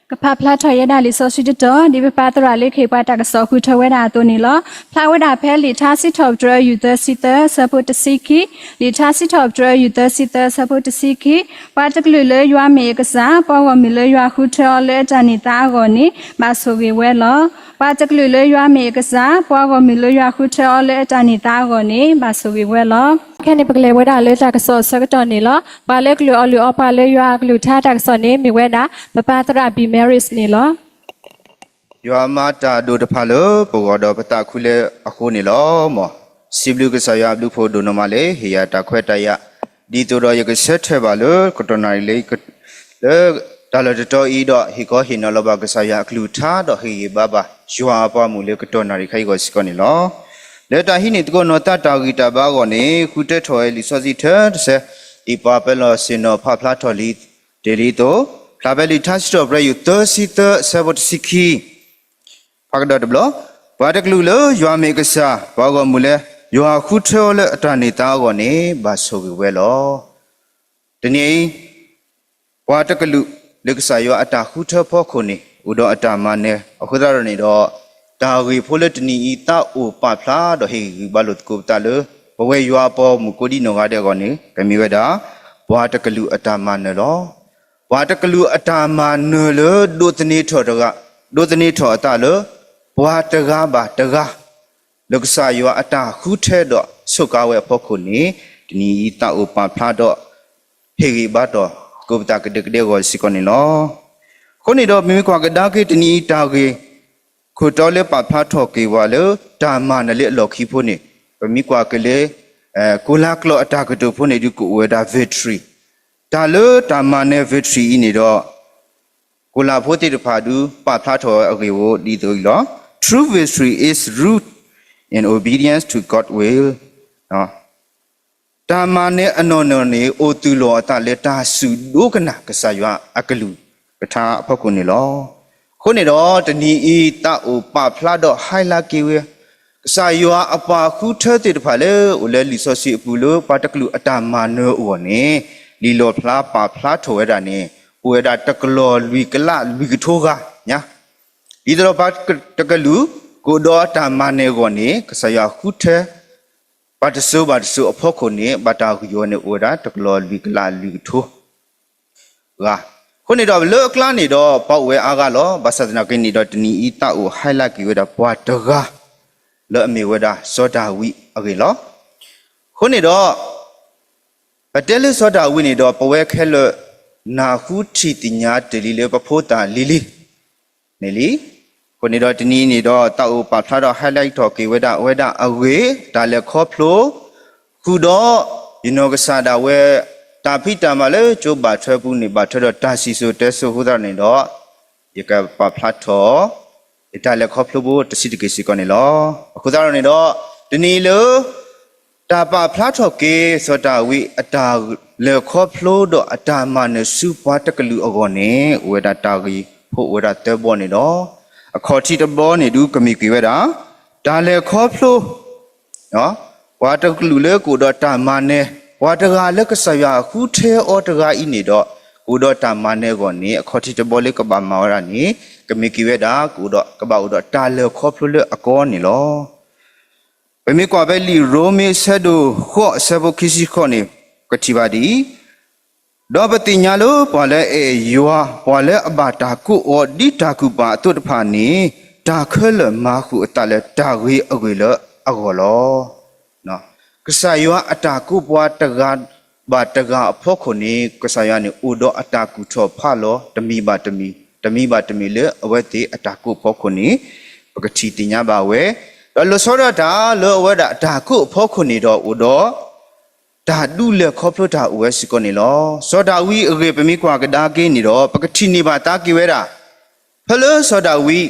ကဖးဖျါထီၣ်ယဲဒၣ်လံာ်စီဆှံတတီၤ ဒ်ပပၢ်သရၣ်လၢခံပှၤတၢ်ကစီၣ်ဃုထၢဝဲဒၣ်အသိးန့ၣ်လီၤ. ဖျါဝဲဒၣ်ဖဲလံာ်ထါစံးထီၣ်ပတြၢၤယုၢ်သၢဆံသၢ ဆၢဖိတဆံခံ, လံာ်ထါစံးထီၣ်ပတြၢၤယုၢ်သၢဆံသၢ ဆၢဖိတဆံခံ, ပှၤတကလုာ်လၢယွၤမ့ၢ်အကစၢ်, ပှၤဂီၢ်မုၢ်လၢယွၤဃုထၢအီၤလၢအတၢ်န့ၢ်သါအဂီၢ်န့ၣ် ဘၣ်ဆိၣ်ဂ့ၤဝဲလီၤ. ပှၤတကလုာ်လၢယွၤမ့ၢ်အကစၢ်, ပှၤဂီၢ်မုၢ်လၢယွၤဃုထၢအီၤလၢအတၢ်န့ၢ်သါအဂီၢ်န့ၣ် ဘၣ်ဆိၣ်ဂ့ၤဝဲလီၤ. ခဲန့ၣ် ပကလဲၤဝဲဒၣ်လၢတၢ်ကစီၣ်အဆၢကတီၢ်န့ၣ်လီၤ. ပှၤလၢကလုာ်အီၣ်လုၢ်အီပှၤ လၢယွၤအကလုၢ်ကထါတၢ်ကစီၣ်န့ၣ် မ့ၢ်ဝဲဒၣ် ပပၢ်သရၣ် ဘံၣ် မဲရံး န့ၣ်လီၤ. ယွၤမၤတၢ်ဒိၣ်တဖၣ်လၢပဂီၢ်ဒီးပသးခုလၢအဃိန့ၣ်လီၤ. မ် စံးဘျုးကစၢ်ယွၤအဘျုးအဖှိၣ်ဒိၣ်နီၢ်မးလၢ ဟ့ၣ်ယၤတၢ်ခွဲးတၢ်ယာ် ဒ်သိးဒီးယကဆၢထၢၣ်ဘၣ်လၢကတီၢ်နၣ်ရံၣ်လၢ လၢတၢ်လီၢ်တတီၤအံၤဒီး ဟ့ၣ်ခီဟ့ၣ်နီၤလီၤဘၣ်ကစၢ်ယွၤအကလုၢ်ကထါ ဒီးဟ့ၣ်ဂံၢ်ဘါဘၣ်ယွၤအပှၤမုၣ်လၢကတီၢ်နၣ်ရံၣ်ခဲအံၤအဂီၢ်စ့ၢ်ကီးန့ၣ်လီၤ. လၢတၢ်ဟံးန့ၢ်သကိးနီၢ်သးတၢ်ဂံၢ်တၢ်ဘါအဂီၢ်န့ၣ် ဃုထၢထီၣ်ဝဲလံာ်စီဆှံထၢတဆၢ ဒ်ပှၤပၢၤလီၢ်ဆ့ၣ်နီၤဖးဖျါထီၣ်လံတ့ၢ်လံအသိး, ဖျါဖဲလံာ်ထါစံးထီၣ်ပတြၢၤယုၢ်သၢဆံသၢ ဆၢဖိတဆံခံ ဖးကဒီးတဘျီ, ပှၤတကလုာ်လၢယွၤမ့ၢ်အကစၢ်, ပှၤဂီၢ်မုၢ်လၢယွၤဃုထၢအီၤလၢအတၢ်န့ၢ်သါအဂီၢ်န့ၣ် ဘၣ်ဆိၣ်ဂ့ၤဝဲလီၤ. တနံၤအံၤ ပှၤတကလုာ်လၢကစၢ်ယွၤအတၢ်ဃုထၢဖီခိၣ်န့ၣ် အိၣ်ဒီးအတၢ်မၤနၢၤ အဃိသတးဒီးန့ၣ်ဒီး တၢ်ဂ့ၢ်ဖိလၢတနံၤအံၤသးအိၣ်ပာ်ဖျါဒီးဟ့ၣ်ဂံၢ်ဘါလိာ်သကိးပသးလၢ ပဝဲယွၤအပှၤမုၣ်ကိးဒံနီၢ်ဂၤဒဲးအဂီၢ်န့ၣ် ကမ့ၢ်ဝဲဒၣ် ပှၤတကလုာ်အတၢ်မၤနၢၤလီၤ. ပှၤတကလုာ်အတၢ်မၤနၢၤလၢ ဒိးသန့ၤထီၣ်တဂၤ, ဒိးသန့ၤထီၣ်အသးလၢ ပှၤတဂၤဘၣ်တဂၤ လၢကစၢ်ယွၤအတၢ်ဃုထၢဒီးဆိးကါဝဲအဖီခိၣ်န့ၣ် တနံၤအံၤသးအိၣ်ပာ်ဖျါဒီး ဟ့ၣ်ဂံၢ်ဘါထီၣ်သကိးပသးကဒဲကဒဲအဂီၢ်စ့ၢ်ကီးန့ၣ်လီၤ. အဃိန့ၣ်ဒီး ပမ့ၢ်ကွၢ်ကဒါက့ၤတနံၤအံၤတၢ်ဂ့ၢ် ခိၣ်တီလၢပာ်ဖျါထီၣ်က့ၤဝဲလၢ တၢ်မၤနၢၤလၢအလီၢ်ခံဖိန့ၣ် ပမ့ၢ်ကွၢ်က့ၤလၢ ကိၤလၤကျိာ်အတၢ်ကတိၤဖိန့ၣ်ဒုးကအိၣ်ဝဲဒၣ် victory, တၢ်လၢတၢ်မၤနၢၤ victory အံၤန့ၣ်ဒီး ကိၤလၤဖိသ့ၣ်တဖၣ်ဒုးပာ်ဖျါထီၣ်ဝဲအဂ့ၢ်ဝဲဒ်သိးအံၤလီၤ. True victory is rooted in obedience to God's will. တၢ်မၤနၢၤအနီၢ်နီၢ်န့ၣ် အိၣ်သူၣ်လီၤအသးလၢတၢ်စူၢ်ဒိကနၣ်ကစၢ်ယွၤအကလုၢ်ကထါအဖီခိၣ်န့ၣ်လီၤ. အဃိန့ၣ်ဒီး တနံၤအံၤသးအိၣ်ပာ်ဖျါဒီး highlight က့ၤဝဲ ကစၢ်ယွၤအပှၤဃုထၢသ့ၣ်တဖၣ်လၢ အိၣ်လၢလံာ်စီဆှံအပူၤလၢ ပှၤတကလုာ်အတၢ်မၤနၢၤအဂီၢ်န့ၣ် လံာ်လီၣ်ဖျါပာ်ဖျါထီၣ်ဝဲဒၣ်န့ၣ် အိၣ်ဝဲဒၣ်တကလီၢ်လွံၢ်ကလးလွံၢ်ကထိဂၤညါ, ဒ်သိးဒီးပှၤတကလုာ် ကအိၣ်ဒီးအတၢ်မၤနၢၤအဂီၢ်န့ၣ် ကစၢ်ယွၤဃုထၢ ပှၤတစိၤဘၣ်တစိၤအဖီခိၣ်န့ၣ် ဘၣ်တၢ်ဂံၢ်အီၤန့ၣ် အိၣ်ဝဲဒၣ်တကလီၢ်လွံၢ်ကလးလွံၢ်ကထိ ဂၤ. အဃိန့ၣ်ဒီး လၢအကျါန့ၣ်ဒီး ပှၤအိၣ်ဝဲအါဂၤလီၤ. ဘၣ်ဆၣ်သနာ်က့န့ၣ်ဒီး တနံၤအံၤသးအိၣ် highlight က့ၤဝဲဒၣ်ပှၤတဂၤ လၢအမ့ၢ်ဝဲဒၣ်စီၤဒၤဝံးအဂ့ၢ်လီၤ. အဃိန့ၣ်ဒီး ပတဲလၢစီၤဒၤဝံးန့ၣ်ဒီး ပဝဲခဲလၢာ် နၢ်ဟူထံၣ်သ့ၣ်ညါတ့ၢ်လံလၢပဖိသၣ်လံၤလံၤ န့ၣ်လံ. အဃိန့ၣ်ဒီးတနံၤအံၤန့ၣ်ဒီး သးအိၣ်ပာ်ဖျါထီၣ် highlight ထီၣ်က့ၤဝဲဒၣ် အဝဲဒၣ်အဂ့ၢ် တၢ်လဲၤခီဖျိ ဃုာ်ဒီး ယနီၢ်ကစၢ်ဒၣ်ဝဲ တၢ်ဖံးတၢ်မၤလၢကၠိဘၣ်ထွဲပူၤန့ၣ် ဘၣ်ထွဲဒီးတၢ်စံၣ်စိၤတဲစိၤအဃိသတးန့ၣ်ဒီး ယကပာ်ဖျါထီၣ် ယတၢ်လဲၤခီဖျိဖိတဆံးတက့ၢ်စ့ၢ်ကီးန့ၣ်လီၤ. အဃိသတးန့ၣ်ဒီး တနံၤအံၤလၢ တၢ်ပာ်ဖျါထီၣ်က့ၤ စီၤဒၤဝံးအတၢ်လဲၤခီဖျိဒီးအတၢ်မၤနၢၤဆူပှၤတကလုာ်အဂီၢ်န့ၣ် အိၣ်ဝဲဒၣ်တၢ်ဂ့ၢ်ဖိအိၣ်ဝဲဒၣ်သၢဘီန့ၣ်ဒီး အခီၣ်ထံးတဘီန့ၣ်ဒုးကမ့ၢ်ကွံာ်ဝဲဒၣ် တၢ်လဲၤခီဖျိ ပှၤတကလုာ်လၢကအိၣ်ဒီးတၢ်မၤနၢၤ ပှၤတဂၤလၢကစၢ်ယွၤဃုထၢအီၤတဂၤအံၤန့ၣ်ဒီး ကအိၣ်ဒီးတၢ်မၤနၢၤအဂီၢ်န့ၣ် အခီၣ်ထံးတဘီလၢကဘၣ်မၤဝဲဒၣ်န့ၣ် ကမ့ၢ်ကွံာ်ဝဲဒၣ် ကဘၣ်အိၣ်ဒီးတၢ်လဲၤခီဖျိလၢအကီန့ၣ်လီၤ. ပမ့ၢ်ကွၢ်ဖဲလံာ်ရိမ့ၤအဆၢဒိၣ်ဃိးအဆၢဖိခံဆံဃိးန့ၣ် ပကထံၣ်ဘၣ်ဒ်အံၤ, ဒီးပသ့ၣ်ညါလၢပှၤလၢအအဲၣ်ယွၤ ပှၤလၢအဘၣ်တၢ်ကိးအီၤဒ်တၢ်ကူၣ်ပာ်အသိးတဖၣ်န့ၣ် တၢ်ခဲလၢာ်မၤဃုာ်အသးလၢတၢ်ဂ့ၤအဂ့ၢ်လၢအဂီၢ်လီၤ. ကစၢ်ယွၤအတၢ်ကိးပှၤတဂၤဘၣ်တဂၤအဖီခိၣ်န့ၣ် ကစၢ်ယွၤန့ၣ်အိၣ်ဒီးအတၢ်ကူၣ်ထီၣ်ဖးလီၤ တမံၤဘၣ်တမံၤ တမံၤဘၣ်တမံၤလၢအဝဲသ့ၣ်အတၢ်ကိးအဖီခိၣ်န့ၣ် ပကထံၣ်သ့ၣ်ညါဘၣ်ဝဲ, ဒီးလီၤဆီဒၣ်တၢ်လၢအဝဲဒၣ်အတၢ်ကိးအဖီခိၣ်န့ၣ်ဒီးအိၣ်ဒီး တၢ်ဒုးလဲၤခီဖျိတၢ်အိၣ်ဝဲစ့ၢ်ကီးန့ၣ်လီၤ. စီၤဒၤဝံးအဂ့ၢ်ပမ့ၢ်ကွၢ်ကဒါက့ၤန့ၣ်ဒီး ပကထံၣ်န့ၢ်ဘၣ်သါက့ၤဝဲဒၣ် ဖဲလၢစီၤဒၤဝံး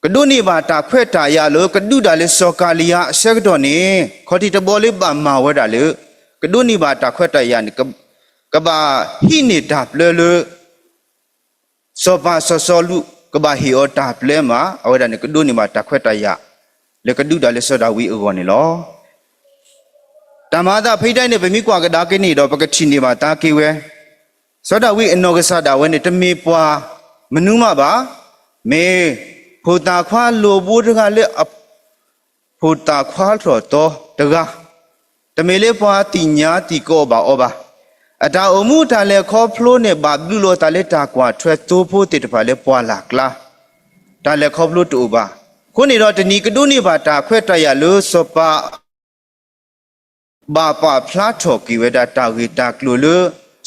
ကဒိးန့ၢ်ဘၣ်တၢ်ခွဲးတၢ်ယာ်လၢကဒုးတၢ်လၢစီၤကၤလံယါအဆၢကတီၢ်န့ၣ် ခီၣ်ထံးတဘီလၢဘၣ်မၤဝဲဒၣ်လၢ ကဒိးန့ၢ်ဘၣ်တၢ်ခွဲးတၢ်ယာ်န့ၣ် ကဘၣ်ဟံးန့ၢ်တၢ်ပျဲလၢ စီၤပၤစီၤစီလူး ကဘၣ်ဟ့ၣ်အီၤတၢ်ပျဲမး အဝဲဒၣ်န့ၣ် ကဒိးန့ၢ်ဘၣ်တၢ်ခွဲးတၢ်ယာ် လၢကဒုးတၢ်လၢစီၤဒၤဝံးအဂီၢ်န့ၣ်လီၤ. တၢ်မၤအသးဖဲအံၤဒၣ်န့ၣ် ပမ့ၢ်ကွၢ်ကဒါက့ၤန့ၣ်ဒီး ပကထံၣ်န့ၢ်ဘၣ်သါက့ၤဝဲ စီၤဒၤဝံးအနီၢ်ကစၢ်ဒၣ်ဝဲန့ၣ် တမ့ၢ်ပှၤမနုၤမးဘၣ်. မ့ၢ်ဖိသၣ်ခွါလိာ်ဘိတဂၤလၢအ ဖိသၣ်ခွါထီၣ်သီတဂၤ, တမ့ၢ်လၢပှၤသ့ၣ်ညါသံကွၢ်ဘၣ်အီၤဘၣ်. အတၢ်အိၣ်မူတၢ်လဲၤခီဖျိန့ၣ် ဘၣ်ဘျုးလိာ်သးလၢတၢ်ကွၢ်ထွဲသိဖိသ့ၣ်တဖၣ်လၢပှၢ်လၢ်ကျါ, တၢ်လဲၤခီဖျိတအိၣ်ဘၣ်. အဃိန့ၣ်ဒီးတနံၤကဒိးန့ၢ်ဘၣ်တၢ်ခွဲးတၢ်ယာ်လၢစီၤပၤ ဘၣ်ပာ်ဖျါထီၣ်က့ၤဝဲဒၣ်တၢ်ဂ့ၢ်တၢ်ကျိၤလၢ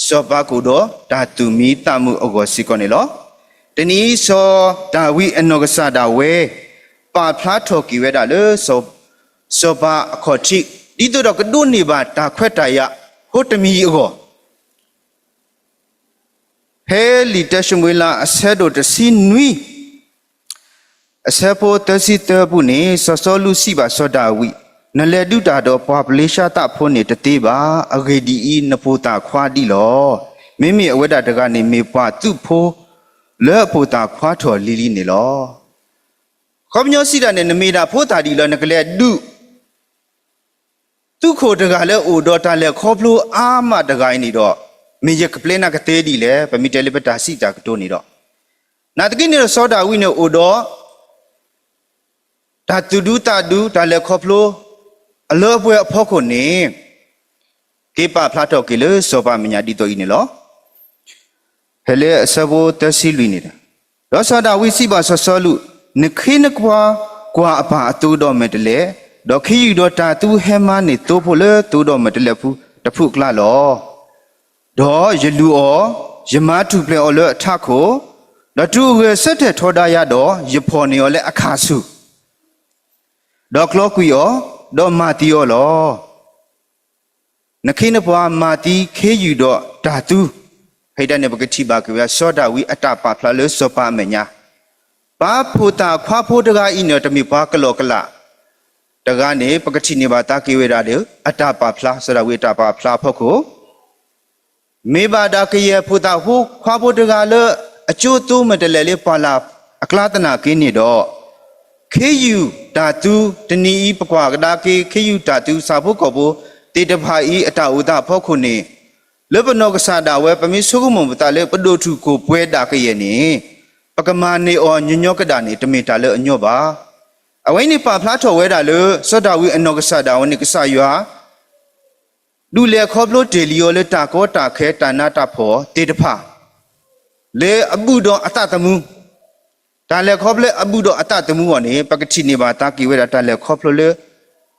စီၤပၤကအိၣ်ဒီးတၢ်သူၣ်မံသးမုာ်အဂီၢ်စ့ၢ်ကီးန့ၣ်လီၤ. တနံၤအံၤ စီၤဒၤဝံးအနီၢ်ကစၢ်ဒၣ်ဝဲ ပာ်ဖျါထီၣ်က့ၤဝဲဒၣ်လၢ စီၤပၤအခီၣ်ထံး ဒ်သိးဒီးကဒိးန့ၢ်ဘၣ်တၢ်ခွဲးတၢ်ယာ်ဖိတမံၤအဂီၢ် ဖဲလံာ်တၢၡမူၤအ့လးအဆၢဒိၣ်တဆံနွံ အဆၢဖိသၢဆံသၢအပူၤန့ၣ် စီၤစီလူးစံးဘၣ်စီၤဒၤဝံး, နလဲၤဒုးတၢ်ဒီးပှၤပလ့ၤၡါသးဖိန့ၣ်တသ့ဘၣ်. အဂ့ၢ်ဒ်အံၤ, နဖိသၣ်ခွါဒ်လီၤ. မ့မ့ၢ်အဝဲဒၣ်တဂၤန့ၣ် မ့ၢ်ပှၤသုးဖိလၢအဖိသၣ်ခွါထီၣ်လံၤလံၤန့ၣ်လီၤ. ခီပညီစံးတၢ်န့ၣ် နမ့ၢ်ဒၣ်ဖိသၣ်ဒ်လီၤ နကလဲၤဒုး သုးခိၣ်တဂၤလၢအအိၣ်ဒီးတၢ်လဲၤခီဖျိအါမးတဂၤအံၤန့ၣ်ဒီး မ့ၢ်ယကပျဲနၤကသ့ဒ်လဲၣ်. ပမ့ၢ်တဲလၢပတၢ်စံးတၢ်ကတိၤန့ၣ်ဒီး နာ်သက့န့ၣ်ဒီးစီၤဒၤဝံးန့ၣ်အိၣ်ဒီး တၢ်သူၣ်ဒူသးဒူ တၢ်လဲၤခီဖျိ အလၢအပှဲၤအဖီခိၣ်န့ၣ် က့ၤပာ်ဖျါထီၣ်က့ၤလၢစီၤပၤအမဲာ်ညါဒ်သိးအံၤန့ၣ်လီၤ. ဖဲလၢအဆၢဖိသၢဆံလွံၢ်န့ၣ်ဒီး ဒီးစီၤဒၤဝံးစံးဘၣ်စီၤစီလူး, နခ့နပှၤကွၢ်အပၢ်အသိဒီးမဲာ်တဲးလဲး, ဒီးခ့ယုၢ်ဒီးတၤသူဟဲမၤန့ၢ်သိဖိလၢသိဒီးမဲာ်တဲးလဲးတဖုအကျါလီၤ. ဒီးယလူၤအီၤ, ယမၤထူၣ်ဖျဲးအီၤလၢအထးခိၣ်, ဒီးတုၤအဂဲၤဆၢထၢၣ်ထီဒါယၤဒီး, ယဖီၣ်န့ၢ်အီၤလၢအခၣ်ဆူၣ်, ဒီးကျီကွံာ်အီၤ, ဒီးမၤသံအီၤလီၤ. နခ့နပှၤမၤသံခ့ယုၢ်ဒီးတၤသူ, ဖဲအံၤဒၣ်န့ၣ် ပကထံၣ်ဘၣ်က့ၤဝဲ စီၤဒၤဝံးအတၢ်ပာ်ဖျါလၢစီၤပၤအမဲာ်ညါ, ပှၤဖိသၣ်ခွါဖိတဂၤအံၤန့ၣ် တမ့ၢ်ပှၤကလီကလးတဂၤန့ၣ် ပကထံၣ်န့ၢ်ဘၣ်သါက့ၤဝဲဒၣ်ဒီး အတၢ်ပာ်ဖျါ စီၤဒၤဝံးအတၢ်ပာ်ဖျါအဖီခိၣ် မ့ၢ်ဘၣ်ဒၣ်ကယဲၢ်ဖိသၣ်ဖိခွါဖိတဂၤလၢ အကၠိသိမဲာ်တဲးလဲးလၢပှၢ်လၢ်အကျါသနာ်က့န့ၣ်ဒီး, ခ့ယုၢ်တၤသူ တနံၤအံၤပကွၢ်ကဒါက့ၤ ခ့ယုၢ်တၤသူ ဆၣ်ဖိကီၢ်ဖိသ့ၣ်တဖၣ်အံၤ အတၢ်အိၣ်သးအဖီခိၣ်န့ၣ်, လၢပနီၢ်ကစၢ်ဒၣ်ဝဲ ပမ့ၢ်ဆိကမိၣ်ပသးလၢပဒိၣ်ထူၣ်ကိၢ်ပှဲၤဒၣ်ကယဲၢ်န့ၣ်, ပကမၤန့ၢ်အီၤညီညီကဒၣ်န့ၣ် တမ့ၢ်တၢ်လၢအညီဘၣ်. အဝဲအံၤန့ၣ်ပာ်ဖျါထီၣ်ဝဲဒၣ်လၢ စီၤဒၤဝံးအနီၢ်ကစၢ်ဒၣ်ဝဲန့ၣ် ကစၢ်ယွၤ ဒုးလဲၤခီဖျိတ့ၢ်လံအီၤလၢတၢ်ကီတၢ်ခဲတၢ်နးတၢ်ဖှီၣ်သ့ၣ်တဖၣ် လၢအဘူးဒီးအသးသမူ, တၢ်လဲၤခီဖျိအဘူးဒီးအသးသမူအဂီၢ်န့ၣ် ပကထံၣ်န့ၢ်ဘၣ်သါက့ၤဝဲဒၣ်တၢ်လဲၤခီဖျိလၢ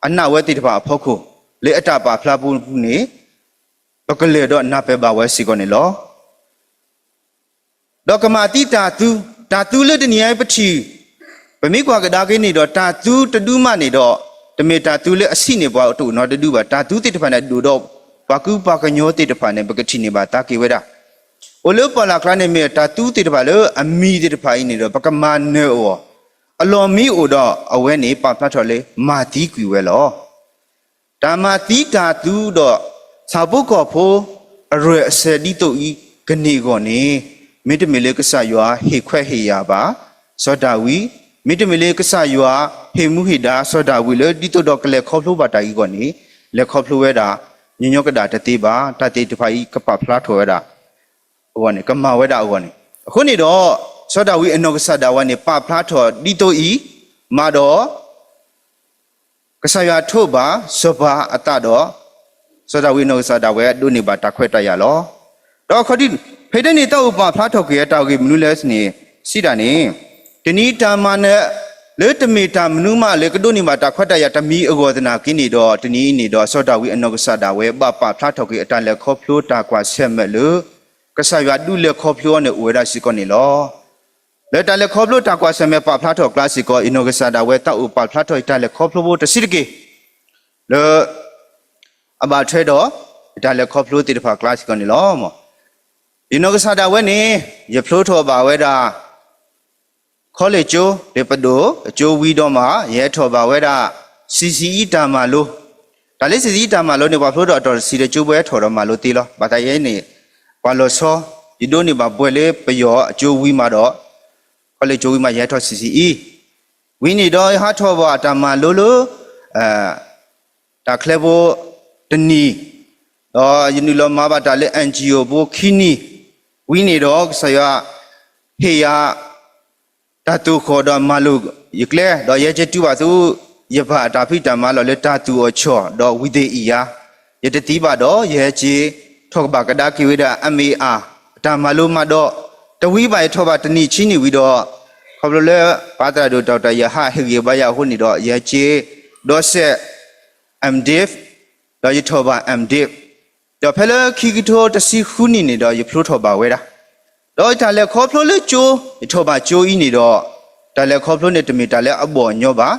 အနာ်ဝဲသ့ၣ်တဖၣ်အဖီခိၣ် လၢအတၢ်ပာ်ဖျါပူၤန့ၣ် ပကလဲၤဒီးနၢ်ပၢၢ်ဘၣ်ဝဲစ့ၢ်ကီးန့ၣ်လီၤ. ဒီးကမၤသံတၤသူ, တၤသူလၢတနံၤအံၤပထံၣ်, ပမ့ၢ်ကွၢ်ကဒါက့ၤန့ၣ်ဒီး တၤသူတဒုမးန့ၣ်ဒီး တမ့ၢ်တၤသူလၢအဆံးန့ၢ်ပှၤတအိၣ်နီတဒုဘၣ်. တၤသူသ့ၣ်တဖၣ်န့ၣ် ဒိၣ်ဒီးပှၤကူပှၤကညီသ့ၣ်တဖၣ်န့ၣ် ပကထံၣ်န့ၢ်ဘၣ်သါက့ၤဝဲဒၣ် အိၣ်လၢပှၢ်လၢ်ကျါန့ၣ် မ့ၢ်တၤသူသ့ၣ်တဖၣ်လၢအမံၤသ့ၣ်တဖၣ်အံၤန့ၣ်ဒီး ပကမၤနၢၤအီၤ, အလီၢ်မံအိၣ်ဒီးအဝဲန့ၣ် ပာ်ဖျါထီၣ်လၢမၤသံကွံာ်ဝဲလီၤ. တၢ်မၤသံတၤသူဒီး ဆၣ်ဖိကီၢ်ဖိအရၢၢ်အစၢၤဒ်သိးအံၤကန့ၢ်အဂီၢ်န့ၣ်, မ့တမ့ၢ်လၢကစၢ်ယွၤဟ့ၣ်ခွဲးဟ့ၣ်ယာ်ဘၣ် စီၤဒၤဝံး, မ့တမ့ၢ်လၢကစၢ်ယွၤဟ့ၣ်မူဟ့ၣ်ဒါစီၤဒၤဝံးလၢဒ်သိးဒီးကလဲၤခီဖျိဘၣ်တၢ်အံၤအဂီၢ်န့ၣ်, လဲၤခီဖျိဝဲဒၣ် ညီညီကဒၣ်တသ့ဘၣ်. တၢ်သ့ၣ်တဖၣ်အံၤကပာ်ဖျါထီၣ်ဝဲဒၣ် အဂီၢ်န့ၣ် ကမၤဝဲဒၣ်အဂီၢ်န့ၣ်, အဃိန့ၣ်ဒီး စီၤဒၤဝံးအနီၢ်ကစၢ်ဒၣ်ဝဲန့ၣ် ပာ်ဖျါထီၣ်ဒ်သိးအံၤမးဒီး ကစၢ်ယွၤထိးဘၣ်စီၤပၤအသးဒီး စီၤဒၤဝံးအနီၢ်ကစၢ်ဒၣ်ဝဲဒိးန့ၢ်ဘၣ်တၢ်ခွဲးတၢ်ယာ်လီၤ. ဒီးအခီ ဖဲဒၣ်န့ၣ် တၢ်အိၣ်ပာ်ဖျါထီၣ်က့ၤအတၢ်ဂ့ၢ်မနုၤလဲၣ်န့ၣ် စံးဒၣ်န့ၣ်, တနံၤတၢ်မၤနၢၤ လၢတမ့ၢ်တၢ်မနုၤမးလၢကဒိးန့ၢ်ဘၣ်တၢ်ခွဲးတၢ်ယာ်တမံၤအဂီၢ်သနာ်က့န့ၣ်ဒီး တနံၤအံၤန့ၣ်ဒီး စီၤဒၤဝံးအနီၢ်ကစၢ်ဒၣ်ဝဲ ဘၣ်ပာ်ဖျါထီၣ်က့ၤအတၢ်လဲၤခီဖျိတၢ်ကွၢ်ဆၢၣ်မဲာ်လၢ ကစၢ်ယွၤဒုးလဲၤခီဖျိအီၤန့ၣ်အိၣ်ဝဲဒၣ်စ့ၢ်ကီးန့ၣ်လီၤ. လၢတၢ်လဲၤခီဖျိတၢ်ကွၢ်ဆၢၣ်မဲာ်ပာ်ဖျါထီၣ်အကျါစ့ၢ်ကီး အနီၢ်ကစၢ်ဒၣ်ဝဲတၢ်အိၣ်ပာ်ဖျါထီၣ်အံၤတၢ်လဲၤခီဖျိဖိတဆံးတက့ၢ် လၢ အဘၣ်ထွဲဒီး တၢ်လဲၤခီဖျိသ့ၣ်တဖၣ်အကျါစ့ၢ်ကီးန့ၣ်လီၤ. ယနီၢ်ကစၢ်ဒၣ်ဝဲန့ၣ် ယဖျိထီၣ်ဘၣ်ဝဲဒၣ် ခီလ့ၣ်ကၠိ လၢပဒိၣ်အကၠိဝံၤဒီးမး ယဟဲထီၣ်ဘၣ်ဝဲဒၣ် စံၣ်စံၣ်အံတၢ်မၤလိ, တၢ်လၢစံၣ်စံၣ်အံတၢ်မၤလိန့ၣ် ပှၤဖျိထီၣ်အတီၢ်တဆံးဒီးကၠိဖိဟဲထီၣ်ဒီးမၤလိသ့လီၤ. ဘၣ်ဆၣ်ယဲန့ၣ် ပှၤလီၤဆီ, ယဒိးန့ၢ်ဘၣ်ဘှဲၣ်လၢပယီၤအကၠိဝံၤမးဒီး ခီလ့ၣ်ကၠိဝံၤမး ယဟဲထီၣ် စံၣ်စံၣ်အံ ဝံၤန့ၣ်ဒီး ယဟးထီၣ်ဘၣ်တၢ်မၤလိလၢ တၢ်ချၢဖိတနံၣ်, ဒီးယနုာ်လီၤမၤဘၣ်တၢ်လၢ NGO ဖိခံနံၣ်, ဝံၤန့ၣ်ဒီး ကစၢ်ယွၤဟ့ၣ်ယၤ တၢ်သိၣ်ဃီၣ်ဒီးမၤလိာ်ယကျဲ, ဒီးယဟဲက့ၤတုၤဘၣ်ဆူ ယပၢ်အတၢ်ဖံးတၢ်မၤလီၢ်လၢတၢ်သူၣ်အီၣ်ဆီၣ် ဒီးဝံၤသ့ၣ်အံၣ်ယၤ, ယတသံဘၣ်ဒီး ယဟဲက့ၤထီၣ်ကဘၣ်ကဒါက့ၤဝဲဒၣ် MA အတၢ်မၤလိမးဒီး တဝံၤဘၣ်ယထီၣ်ဘၣ်တနံၣ်ဆံနံၣ်ဝံၤဒီး ခီဖျိလၢ ပၢ်သရၣ်ဒိၣ် ဒီကတၢၢ် ယဟးဟ့ၣ်ဂံၢ်ဘါယၤအဃိန့ၣ်ဒီး ယဟဲက့ၤဒီးစဲး MDiv, ဒီးယထီၣ်ဘၣ် MDiv, ဒီးဖဲလၢခံကထိတဆံဃုနံၣ်န့ၣ်ဒီး ယဖျိထီၣ်ဘၣ်ဝဲဒၣ်, ဒီးတၢ်လဲၤခီဖျိလၢကၠိ, ယထီၣ်ဘၣ်ကၠိအံၤန့ၣ်ဒီး တၢ်လဲၤခီဖျိန့ၣ် တမ့ၢ်တၢ်လၢအဘီၣ်ညီဘၣ်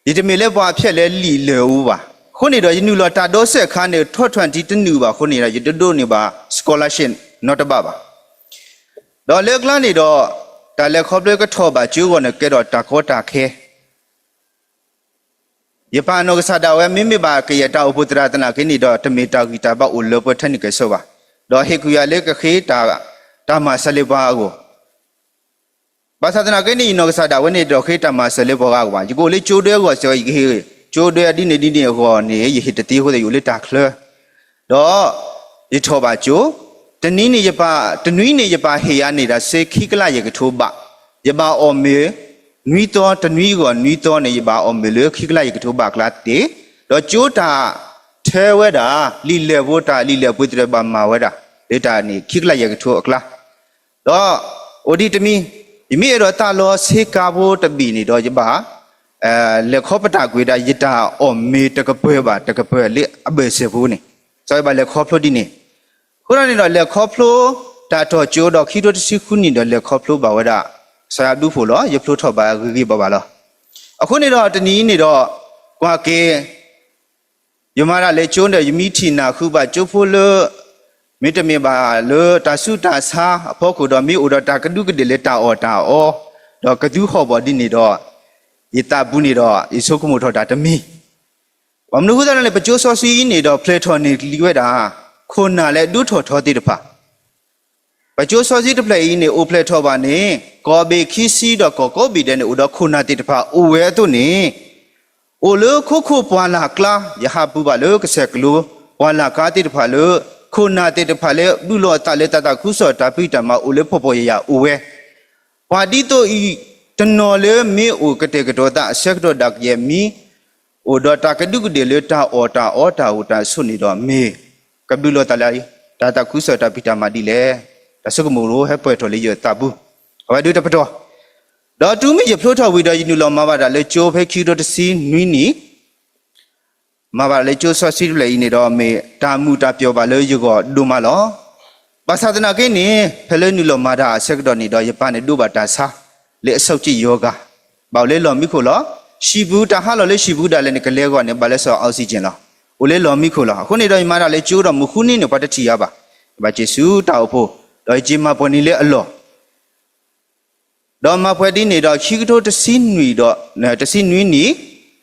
ယတမ့ၢ်လၢပှၤဖျဲးလၢလံာ်လဲၢ်အူဘၣ်. အဃိန့ၣ်ဒီး ယနုာ်လီၤတၢ်ဒီးစဲးအခါန့ၣ် ထီၣ်ထွဲတံတနုာ်ဘၣ် အဃိန့ၣ်ဒီး ယတဒိးန့ၢ်ဘၣ် scholarship နီတဘ့ၣ်ဘၣ်. ဒီးလၢအကျါန့ၣ်ဒီး တၢ်လဲၤခီဖျိကထီၣ်ဘၣ်ကၠိအဂီၢ်န့ၣ် ကဲထီၣ်တၢ်ကီတၢ်ခဲ ယပၢ်အနီၢ်ကစၢ်ဒၣ်ဝဲ မ့မ့ၢ်ဘၣ်ကယဲၢ်တၢ်အိၣ်ဖှိၣ်သရၣ်သနာ်က့န့ၣ်ဒီး တမ့ၢ်တၢ်ဂံၢ်တၢ်ဘါအိၣ်လၢပှဲၤထဲန့ၣ်ကဲဆိးဘၣ်. ဒီးဟ့ၣ်ကူၣ်ယၤလၢကဃ့ တၢ်မၤစၢၤလၢပှၤအဂီၢ် ဘၣ်ဆၣ်သနာ်က့န့ၣ် ယနီၢ်ကစၢ်ဒၣ်ဝဲန့ၣ် တဃ့တၢ်မၤစၢၤလၢပှၤဂၤအဂီၢ်ဘၣ်. ယကအိၣ်လၢကၠိဒွဲအဂီၢ်စ့ၢ်ကီး ယကဟ့ၣ်ကၠိဒွဲဒ်န့ၣ်ဒ်န့ၣ်အဂီၢ်န့ၣ် ယဟ့ၣ်တသ့အဃိသတး ယအိၣ်လၢတၢ်ချၢ ဒီးယထီၣ်ဘၣ်ကၠိ, တနံၤန့ၣ်ယပၢ်, တနွံန့ၣ်ယပၢ်ဟ့ၣ်ယၤန့ၢ်ဒၣ်စ့ခံကလးယဲၢ်ကထိဘး, ယဘၣ်အီၣ်မ့ၤနွံသီ, တနွံအဂီၢ်နွံသီန့ၣ် ယဘၣ်အီၣ်မ့ၤလၢခံကလးယဲၢ်ကထိဘးအကျါသ့ၣ်, ဒီးကၠိတၢ်ထၢဝဲဒၣ် လံာ်လဲၢ်ဖိတၢ်လံာ်လဲၢ်အပှ့ၤသ့ၣ်တဖၣ်ဘၣ်မၤဝဲဒၣ် လၢတၢ်န့ၣ်ခံကလးယဲၢ်ကထိအကျါ ဒီးအိၣ်ဒံးတမံၤ, ယမ့ၢ်အဲၣ်ဒိးသးလီဆ့ကၤဖိတဘ့ၣ်န့ၣ်ဒီး ယဘၣ်လဲၤခီပတာ်ကွံာ်ဒၣ် ယတၢ်အီၣ်မ့ၤတကပၤဘၣ်တကပၤလၢအဘၢၣ်စၢၤဖိန့ၣ်, စီၤယဘၣ်လဲၤခီဖျိဒ်န့ၣ်, အဃိန့ၣ်ဒီး လဲၤခီဖျိတၢ်ထီၣ်ကၠိဒီး ခံကထိတဆံဃုနံၣ်ဒီး လဲၤခီဖျိဘၣ်ဝဲဒၣ် ကစၢ်ယွၤဘျုးဖှိၣ်လီၤ. ယဖျိထီၣ်ဘၣ်ဂ့ၤဂ့ၤဘၣ်ဘၣ်လီၤ. အဃိန့ၣ်ဒီး တနံၤအံၤန့ၣ်ဒီး ကွၢ်က့ၤ ယမၤတၢ်လၢကၠိဒီး ယမ့ၢ်ထံၣ်နၢ်ဃုာ်ဘၣ်ကၠိဖိလၢ မ့တမ့ၢ်ဘၣ်လၢတၢ်ဆူးတၢ်ဆါအဖီခိၣ်ဒီး မ့ၢ်အိၣ်ဒီးတၢ်ကဒူးကဒ့ၣ်လၢတၢ်အီၣ်တၢ်အီ ဒီးကသူဟီၣ်ဘီၣ်ဒ်န့ၣ်ဒီး ယသးပူၤန့ၣ်ဒီး ယဆိကမိၣ်ထီၣ်တၢ်တမံၤ, ဘၣ်မနုၤအဃိသတးန့ၣ် ပကၠိစီဆှံအံၤန့ၣ်ဒီး ဖျဲၣ်ထီၣ်န့ၢ်လံဝဲဒၣ် ခိၣ်နၢ်လၢအဒိၣ်ထီၣ်ထီသ့ၣ်တဖၣ် ပကၠိစီဆှံတဖျၢၣ်အံၤန့ၣ် အိၣ်ဖျဲၣ်ထီၣ်ဘၣ်န့ၣ် ကီၢ်ဘ့ၣ်ခံဆံဒီးကီၢ်ကိးဘ့ၣ်ဒဲးန့ၣ် အိၣ်ဒီးခိၣ်နၢ်သ့ၣ်တဖၣ်အိၣ်ဝဲအသိးန့ၣ်, အိၣ်လၢခိခိၣ်ပှၢ်လၢ်ကျါ ယဟးပူၤဘၣ်လၢကစၢၢ်ကလိ ပှၢ်လၢ်ကျါသ့ၣ်တဖၣ်လၢ ခိၣ်နၢ်သ့ၣ်တဖၣ်လၢ ဒုးလိာ်အသးလၢတၢ်သးခုကစီၣ်တၢ်ဖံးတၢ်မၤအိၣ်လၢဖှီၣ်ဖှီၣ်ယာ်ယာ်အိၣ်ဝဲ ပှၤဒ်သိးအံၤ တနီၤလၢမ့ၢ်အိၣ်ကတဲာ်ကတီၤသးအဆၢကတီၢ်ဒၣ်ကယဲၢ်မံၤ အိၣ်ဒီးတၢ်ကဒူးကဒ့ၣ်လၢတၢ်အီၣ်တၢ်အီတၢ်အိၣ်တၢ်ဆိးန့ၣ်ဒီး မ့ၢ်ကဘျုးလိာ်သးလၢ တၢ်သးခုကစီၣ်တၢ်ဖံးတၢ်မၤဒ်လဲၣ်, တၢ်ဆိကမိၣ်လၢဟဲပှဲၤထီၣ်လၢယသးပူၤ, အဝဲဒၣ်တပတီၢ်, ဒီးတုၤမ့ၢ်ယဖျိထီၣ်ဝံၤဒီး ယနုာ်လီၤမၤဘၣ်တၢ်လၢကၠိဖဲခံကထိတဆံနွံနံၣ် မၤဘၣ်လၢကၠိစီဆှံတဖျၢၣ်အံၤန့ၣ်ဒီး မ့ၢ်တၢ်မုာ်တၢ်ပျီၤဘၣ်လၢယဂီၢ်ဒိၣ်မးလီၤ. ဘၣ်ဆၣ်သနာ်က့န့ၣ် ဖဲလၢနုာ်လီၤမၤတၢ်အဆၢကတီၢ်န့ၣ်ဒီး ယပၢ်န့ၣ်ဒိးဘၣ်တၢ်ဆါ လၢအဆိကတၢၢ်ယီၤဂၤ, ဘၣ်အိၣ်လၢလီၢ်မံခိၣ်လီၤ. ဟံၣ်ပူၤ တၢ်ဟးလီၤလၢဟံၣ်ပူၤဒၣ်လဲာ်န့ၣ် ကလဲၤအဂီၢ်န့ၣ် ဘၣ်လဲၤစိာ် oxygen လီၤ. အိၣ်လၢလီၢ်မံခိၣ်လီၤ. အဃိန့ၣ်ဒီး ယမၤတၢ်လၢကၠိဒီး မုၢ်ဃုနံၤန့ၣ် ပှၤတထံၣ်ယၤဘၣ်. ယဘၣ်စံၣ်ဆူတၢ်အိၣ်ဖှိၣ်, ဒီးယက့ၤမၤပှဲၤန့ၢ်လၢအလီၢ် ဒီးမၤပှဲၤဒ်န့ၣ်ဒီး ခံကထိတဆံနွံဒီး တဆံနွံနံၣ်,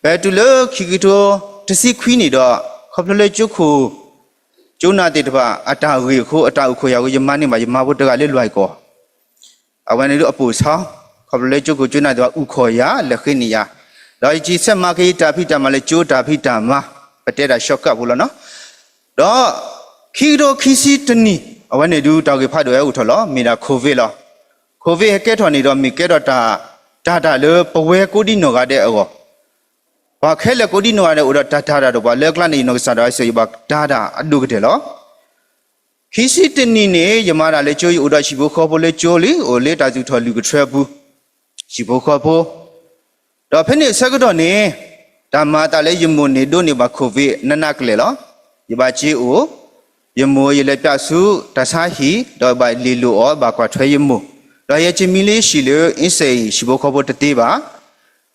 ဖဲတုၤလၢခံကထိတဆံခွံနံၣ်ဒီး ခီဖျိလၢကၠိခိၣ် ကၠိနၢ်သ့ၣ်တဖၣ် အတၢ်ဂ့ၢ်အဃိ အတၢ်အုၣ်ခီၣ်ယၤအဃိ ယမၤန့ၢ်ဘၣ် ယမၤဖိတဂၤလၢလွဲၢ်ကီၢ်, အဝဲန့ၣ်ဒုးအပိာ်ဆါ, ခီဖျိလၢကၠိခိၣ်ကၠိနၢ်သ့ၣ်တဖၣ် အုၣ်ခီၣ်ယၤ လဲၤဃ့န့ၢ်ယၤ, ဒီးယက့ၤဆဲးမၤက့ၤယတၢ်ဖံးတၢ်မၤလၢကၠိတၢ်ဖံးတၢ်မၤ, ပတဲတၢ် shortcut ဖိလီၤနီၤ. ဒီး ခံကထိခံဆံတနံၣ် အဝဲန့ၣ်ဒုးတၢ်ဂ့ၢ်ဖးဒိၣ်ဟဲအိၣ်ထီၣ်လီၤ. မ့ၢ်ဒၣ် COVID လီၤ. COVID ဟဲကဲထီၣ်န့ၣ်ဒီး မ့ၢ်ကဲထီၣ်တၢ် တၢ်တၢ်လၢပဝဲကိးဒံနီၢ်ဂၤဒဲးအဂီၢ်, ပှၤခဲလၢာ်ကိးဒံနီၢ်ဂၤဒဲး အိၣ်ဒီးတၢ်တၢ်တၢ်ဒီးပှၤလၢအကျါန့ၣ် ယနီၢ်ကစၢ်ဒၣ်ဝဲစ့ၢ် ယဘၣ်တၢ်တၢ်အဒိၣ်ကတၢၢ်လီၤ. ခံဆံတနံၣ်န့ၣ် ယမၤတၢ်လၢကၠိ ယအိၣ်ဒီးဟံၣ်ဖိဃီဖိလၢကၠိလံ, အိၣ်လၢတၢ်သူၣ်ထီၣ်လုၢ်ကထၢအပူၤ, ဟံၣ်ဖိဃီဖိ ဒီးဖဲန့ၣ်အဆၢကတီၢ်န့ၣ် တၢ်မၤအသးလၢယမိၢ်န့ၣ် ဒိးန့ၢ်ဘၣ် COVID နးနးကလဲာ်လီၤ. ယဘၣ်စ့အိၣ်, ယမိၢ် ယလဲၤပၠးဆူတၢ်ဆါဟံၣ် ဒီးဘၣ်လ့ၢ်လိာ်အီၤ ဘၣ်ကွၢ်ထွဲယမိၢ်, ဒီးယဲက့ၤမံလၢဟံၣ်လၢ အ့စ့ၣ်အံၤ ဟံၣ်ဖိဃီဖိတသ့ဘၣ်.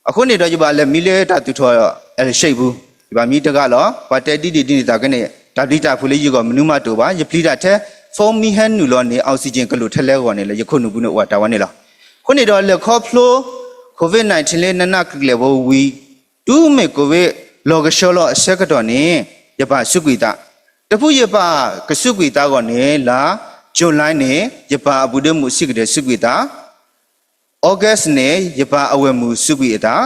အဃိန့ၣ်ဒီး ယဘၣ်လဲၤမံလၢတၢ်သူၣ်ထီၣ် L shape ပူၤ, ယဘၣ်မံတဂၤလီၤ. ပှၤတဲဒ်န့ၣ်ဒ်န့ၣ်သနာ်က့န့ၣ် တၢ်ပျံၤတၢ်ဖုးလၢယဂီၢ်မနုၤမးတအိၣ်ဘၣ်. ယပျံၤတၢ်ထဲ phone မ့ၢ်ဟဲနုာ်လီၤန့ၣ် oxygen ကလိၣ်ထဲလဲၣ်အဂီၢ်န့ၣ်လီၤ. ယခိၣ်နူာ်ပူၤန့ၣ်အိၣ်တၢ်ဝဲန့ၣ်လီၤ. အဃိန့ၣ်ဒီးလဲၤခီဖျိ COVID nineteen လၢနနၢ်ကလဲာ်ဖိဝံၤ တုၤမ့ၢ် COVID လီၤကဆှီလီၤအဆၢကတီၢ်န့ၣ် ယပၢ်စူးကွံာ်သး, တဖုယပၢ်ကစူးကွံာ်သးအဂီၢ်န့ၣ် လါ July န့ၣ် ယပၢ်အပူၤဒ့မုၣ်စံးကဒဲးစူးကွံာ်သး, August န့ၣ် ယပၢ်အဝဲၢ်မုၣ်စူးကွံာ်အသး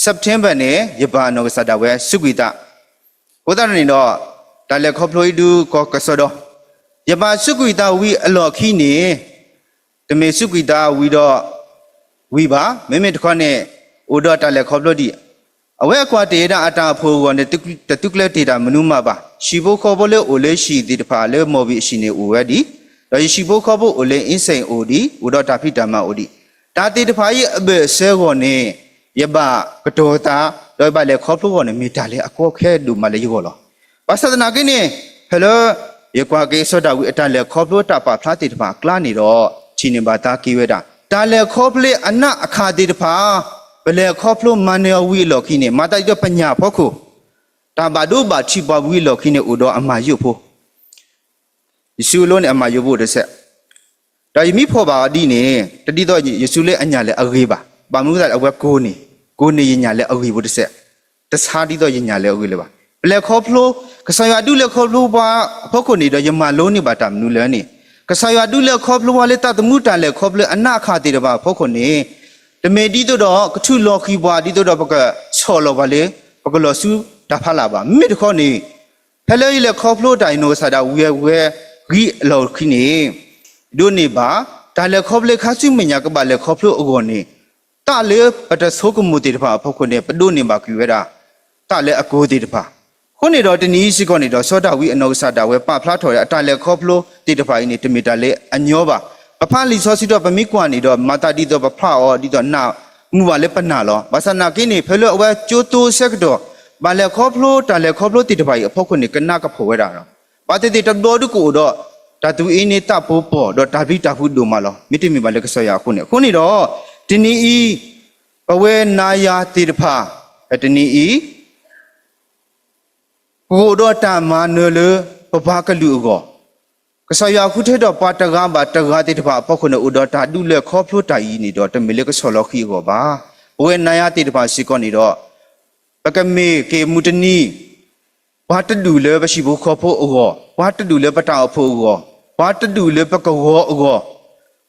September န့ၣ် ယပၢ်အနီၢ်ကစၢ်ဒၣ်ဝဲစူးကွံာ်သး, အဃိသတးန့ၣ်ဒီး တၢ်လဲၤခီဖျိအံၤဒုးကီၢ်ကစီဒီ, ယပၢ်စူးကွံာ်သးဝံၤအလီၢ်ခံန့ၣ် တမ့ၢ်စူးကွံာ်သးဝံၤဒီး ဝံၤဘၣ်, မ့မ့ၢ်တခီန့ၣ် အိၣ်ဒီးတၢ်လဲၤခီဖျိဒံး, အဝဲအကွၢ်တ့ၢ်ဝဲဒၣ်အတၢ်အိၣ်ဖှိၣ်အဂီၢ်န့ၣ် တသူကျဲၤတ့ၢ်တၢ်မနုၤမးဘၣ်, ဟံၣ်ဖိဃီဖိလၢအိၣ်လၢဟံၣ်သ့ၣ်တဖၣ်လၢ မော်ဘီ အဟံၣ်န့ၣ်အိၣ်ဝဲဒံး, ဒီးယဟံၣ်ဖိဃီဖိအိၣ်လၢ အင်းစိန် အိၣ်ဒံး, အိၣ်ဒီးတၢ်ဖံးတၢ်မၤအိၣ်ဒံး, တၢ်သ့ၣ်တဖၣ်အံၤအဘၢၣ်စၢၤအဂီၢ်န့ၣ် ယဘၣ်ကတီၤသး ဒီးယဘၣ်လဲၤခီဖျိအဂီၢ်န့ၣ် မ့ၢ်တၢ်လၢအကီခဲဒိၣ်မးလၢယဂီၢ်လီၤ. ဘၣ်ဆၣ်သနာ်က့န့ၣ် ဖဲလၢ ယကွၢ်က့ၤစီၤဒၤဝံးအတၢ်လဲၤခီဖျိတၢ်ပာ်ဖျါသ့ၣ်တဖၣ်အကျါန့ၣ်ဒီး ထံၣ်န့ၢ်ဘၣ်သးက့ၤဝဲဒၣ် တၢ်လဲၤခီဖျိအနးအခၣ်သ့ၣ်တဖၣ် ပလဲၤခီဖျိမၤနၢၤအီၤဝံၤအလီၢ်ခံန့ၣ် မၤသးဒ်သိးပညၣ်အဖီခိၣ် တၢ်ဘၣ်ဒိဘၣ်ထံးပှၤဝံၤအလီၢ်ခံန့ၣ် အိၣ်ဒီးအမၤယိာ်ဖိ ယစုအလိန့ၣ် အမၤယိာ်ဖိတစဲး, ဒီးယမ့ၢ်ဖီၣ်ဘၣ်အီၤဒ်န့ၣ် တဒ်သိးယစုလၢအညၣ်လဲၤအဂ့ၤဘၣ်. ဘၣ်မနုၤအဃိသတး အဝဲကိးန့ၢ်, ကိးန့ၢ်ယညၣ်လဲၤအဂ့ၤဖိတစဲး, တဆါဒ်သိးယညၣ်လဲၤအဂ့ၤလၢၤဘၣ်. ပလဲၤခီဖျိ, ကစၢ်ယွၤဒုးလဲၤခီဖျိပှၤအဖီခိၣ်န့ၣ်ဒီး ယမၤလိန့ၢ်ဘၣ်တၢ်မနုၤလဲၣ်န့ၣ်, ကစၢ်ယွၤဒုးလဲၤခီဖျိပှၤလၢတၢ်သမူတၢ်လဲၤခီဖျိအနးအခၣ်သ့ၣ်တဖၣ်အဖီခိၣ်န့ၣ် တမ့ၢ်ဒ်သိးဒီးကထုးလီၤဃံၤပှၤ ဒ်သိးဒီးပကဆီၣ်လီၤပှၤလၢ ပကလီၤဆူတၢ်ဖးလၢ်ဘၣ်. မ့မ့ၢ်တခီန့ၣ် ဖဲလၢယလဲၤခီဖျိတၢ်အံၤ နီၢ်ကစၢ်ဒၣ်ဝံၤဝဲဂံၢ်အလီၢ်ခံန့ၣ် ဒိးန့ၢ်ဘၣ် တၢ်လဲၤခီဖျိခါဆူမဲာ်ညါကဘၣ်လဲၤခီဖျိအဂီၢ်န့ၣ် တၢ်လၢပတဆိကမိၣ်သ့ၣ်တဖၣ်အဖီခိၣ်န့ၣ် ပဒိးန့ၢ်ဘၣ်ကွံာ်ဝဲဒၣ် တၢ်လၢအကိးသ့ၣ်တဖၣ်. အဃိန့ၣ်ဒီးတနံၤအံၤစ့ၢ်ကီးန့ၣ်ဒီး စီၤဒၤဝံးအနီၢ်ကစၢ်ဒၣ်ဝဲပာ်ဖျါထီၣ်ဝဲဒၣ် အတၢ်လဲၤခီဖျိသ့ၣ်တဖၣ်အံၤန့ၣ် တမ့ၢ်တၢ်လၢအညီဘၣ်. ပဖးလံာ်စီဆှံဒီးပမ့ၢ်ကွၢ်န့ၣ်ဒီး မၤသးဒ်သိးပဖျါအီၤဒ်သိးနၢ်မုာ်ဘၣ်လၢပနၢ်လီၤ. ဘၣ်ဆၣ်သနာ်က့န့ၣ် ဖဲလၢအဝဲကၠိသိအဆၢကတီၢ် ဘၣ်လဲၤခီဖျိတၢ်လဲၤခီဖျိသ့ၣ်တဖၣ်အံၤအဖီခိၣ်န့ၣ် ကနၣ်ကဖှီၣ်ဝဲဒၣ်လီၤ. ဘၣ်သ့ၣ်သ့ၣ်တဘျီဒုးကအိၣ်ဒီး တၢ်သူၣ်အ့န့သးပူၤပီၣ် ဒီးတၢ်ပျံၤတၢ်ဖုးဒိၣ်မးလီၤ. မ့တမ့ၢ်ဘၣ်လၢကစၢ်ယွၤအဃိန့ၣ်. အဃိန့ၣ်ဒီး တနံၤအံၤ ပဝဲနၤယၤသ့ၣ်တဖၣ် တနံၤအံၤ ပကအိၣ်ဒီးတၢ်မၤနၢၤလၢပပှၤကလုာ်အဂီၢ်, ကစၢ်ယွၤဃုထၢထီၣ်ပှၤတဂၤဘၣ်တဂၤသ့ၣ်တဖၣ်အဖီခိၣ်န့ၣ် အိၣ်ဒီးတၢ်ဒုးလဲၤခီဖျိတၢ်အံၤန့ၣ်ဒီး တမ့ၢ်လၢကဆီၣ်လီၤဃံၤအဂီၢ်ဘၣ်. ပဝဲနၤယၤသ့ၣ်တဖၣ်စ့ၢ်ကီးန့ၣ်ဒီး ပကမ့ၢ်က့ၤမုၢ်တနံၤ ပှၤတဒူၣ်လၢပဟံၣ်ဖိဃီဖိအဂီၢ်, ပှၤတဒူၣ်လၢပတၢ်အိၣ်ဖှိၣ်အဂီၢ်, ပှၤတဒူၣ်လၢပကဝီၤအဂီၢ်,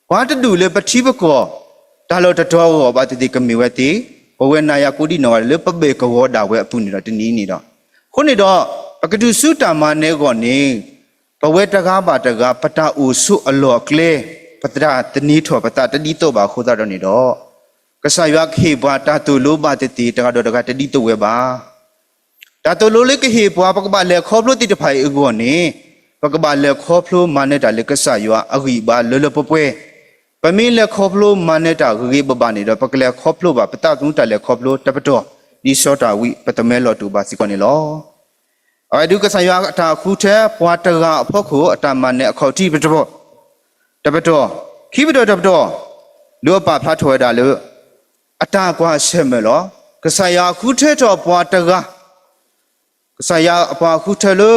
ပှၤတဒူၣ်လၢပထံပကီၢ် တၢ်လီၢ်တတီၤအဂီၢ် ဘၣ်သ့ၣ်သ့ၣ်ကမ့ၢ်ဝဲသ့, ပဝဲနၤယၤကိးဒံၣ်နီၢ်ဂၤဒဲးလၢပဘၣ်ကဝီၤဒၣ်ဝဲအပူၤန့ၣ်ဒီးတနံၤန့ၣ်ဒီး, အဃိန့ၣ်ဒီး ပကတုၤဆူတၢ်မၤနၢၤအဂီၢ်န့ၣ် ပဝဲတဂၤဘၣ်တဂၤ ပတၢ်အိၣ်ဆိးအလီၢ်အကျဲ ပတၢ်သန့ၤထီၣ်ပသးတဒ်သိးဘၣ်အဃိသတးဒီးန့ၣ်ဒီး, ကစၢ်ယွၤကဟ့ၣ်ပှၤတၢ်သိၣ်လိဘၣ်သ့ၣ်သ့ၣ် တဂၤဒီးတဂၤတဒ်သိးဝဲဘၣ်. တၢ်သိၣ်လိလၢကဟ့ၣ်ပှၤ ပကဘၣ်လဲၤခီဖျိသ့ၣ်တဖၣ်အံၤအဂီၢ်န့ၣ်, ပကဘၣ်လဲၤခီဖျိမၤနၢၤတၢ်လၢကစၢ်ယွၤအဂံၢ်အဘါလၢလၢပှဲၤပှဲၤ, ပမ့ၢ်လဲၤခီဖျိမၤနၢၤတၢ်ဂ့ၤဂ့ၤဘၣ်ဘၣ်န့ၣ်ဒီး ပကလဲၤခီဖျိဘၣ် ပသးသမူတၢ်လဲၤခီဖျိတပတီၢ် ဒ်စီၤဒၤဝံးပသမၢလီၤတူာ်ဘၣ်စ့ၢ်ကီးန့ၣ်လီၤ. အဝဲဒုးကစၢ်ယွၤအတၢ်ဃုထၢပှၤတဂၤအဖီခိၣ် အတၢ်မၤနၢၤအခီၣ်ထံးတပတီၢ်, တပတီၢ်, ခံပတီၢ်တပတီၢ်, လၢအပာ်ဖျါထီၣ်ဝဲဒၣ်လၢ အတၢ်ကွၢ်ဆၢၣ်မဲာ်လီၤ. ကစၢ်ယွၤဃုထၢထီၣ်ပှၤတဂၤ ကစၢ်ယွၤအပှၤဃုထၢလၢ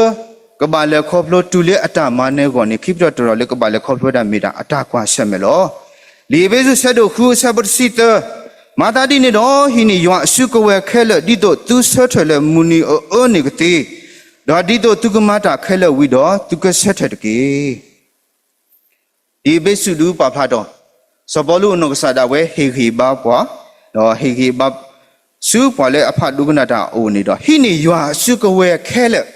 ကဘၣ်လဲၤခီဖျိတုၤလၢအတၢ်မၤနၢၤအဂီၢ်န့ၣ် ခံပတီၢ်တပတီၢ်လၢကဘၣ်လဲၤခီဖျိဝဲဒၣ်မ့ၢ်ဒၣ်အတၢ်ကွၢ်ဆၢၣ်မဲာ်လီၤ. လံာ်အ့းဖ့းစူး ဆၢဒိၣ်ဃု အဆၢဖိတဆံသၢ, မၤသးဒ်န့ၣ်ဒီး ဟံးန့ၢ်ယွၤအစုကဝဲၤခဲလၢာ် ဒ်သိးသုဆၢထၢၣ်လၢမုၢ်နံၤအအၢန့ၣ်ကသ့, ဒီးဒ်သိးသုကမၤတၢ်ခဲလၢာ်ဝံၤဒီး သုကဆၢထၢၣ်တက့ၢ်. ဒ်အ့းဖ့းစူးဒုးပာ်ဖျါထီၣ်, စီၤပီလူးအနီၢ်ကစၢ်ဒၣ်ဝဲဟ့ၣ်ဂံၢ်ဘါပှၤ, ဒီးဟ့ၣ်ဂံၢ်ဘါဆူပှၤလၢအဖးဒိကနၣ်တၢ်အအိၣ်န့ၣ်ဒီး ဟံးန့ၢ်ယွၤအစုကဝဲၤခဲလၢာ်,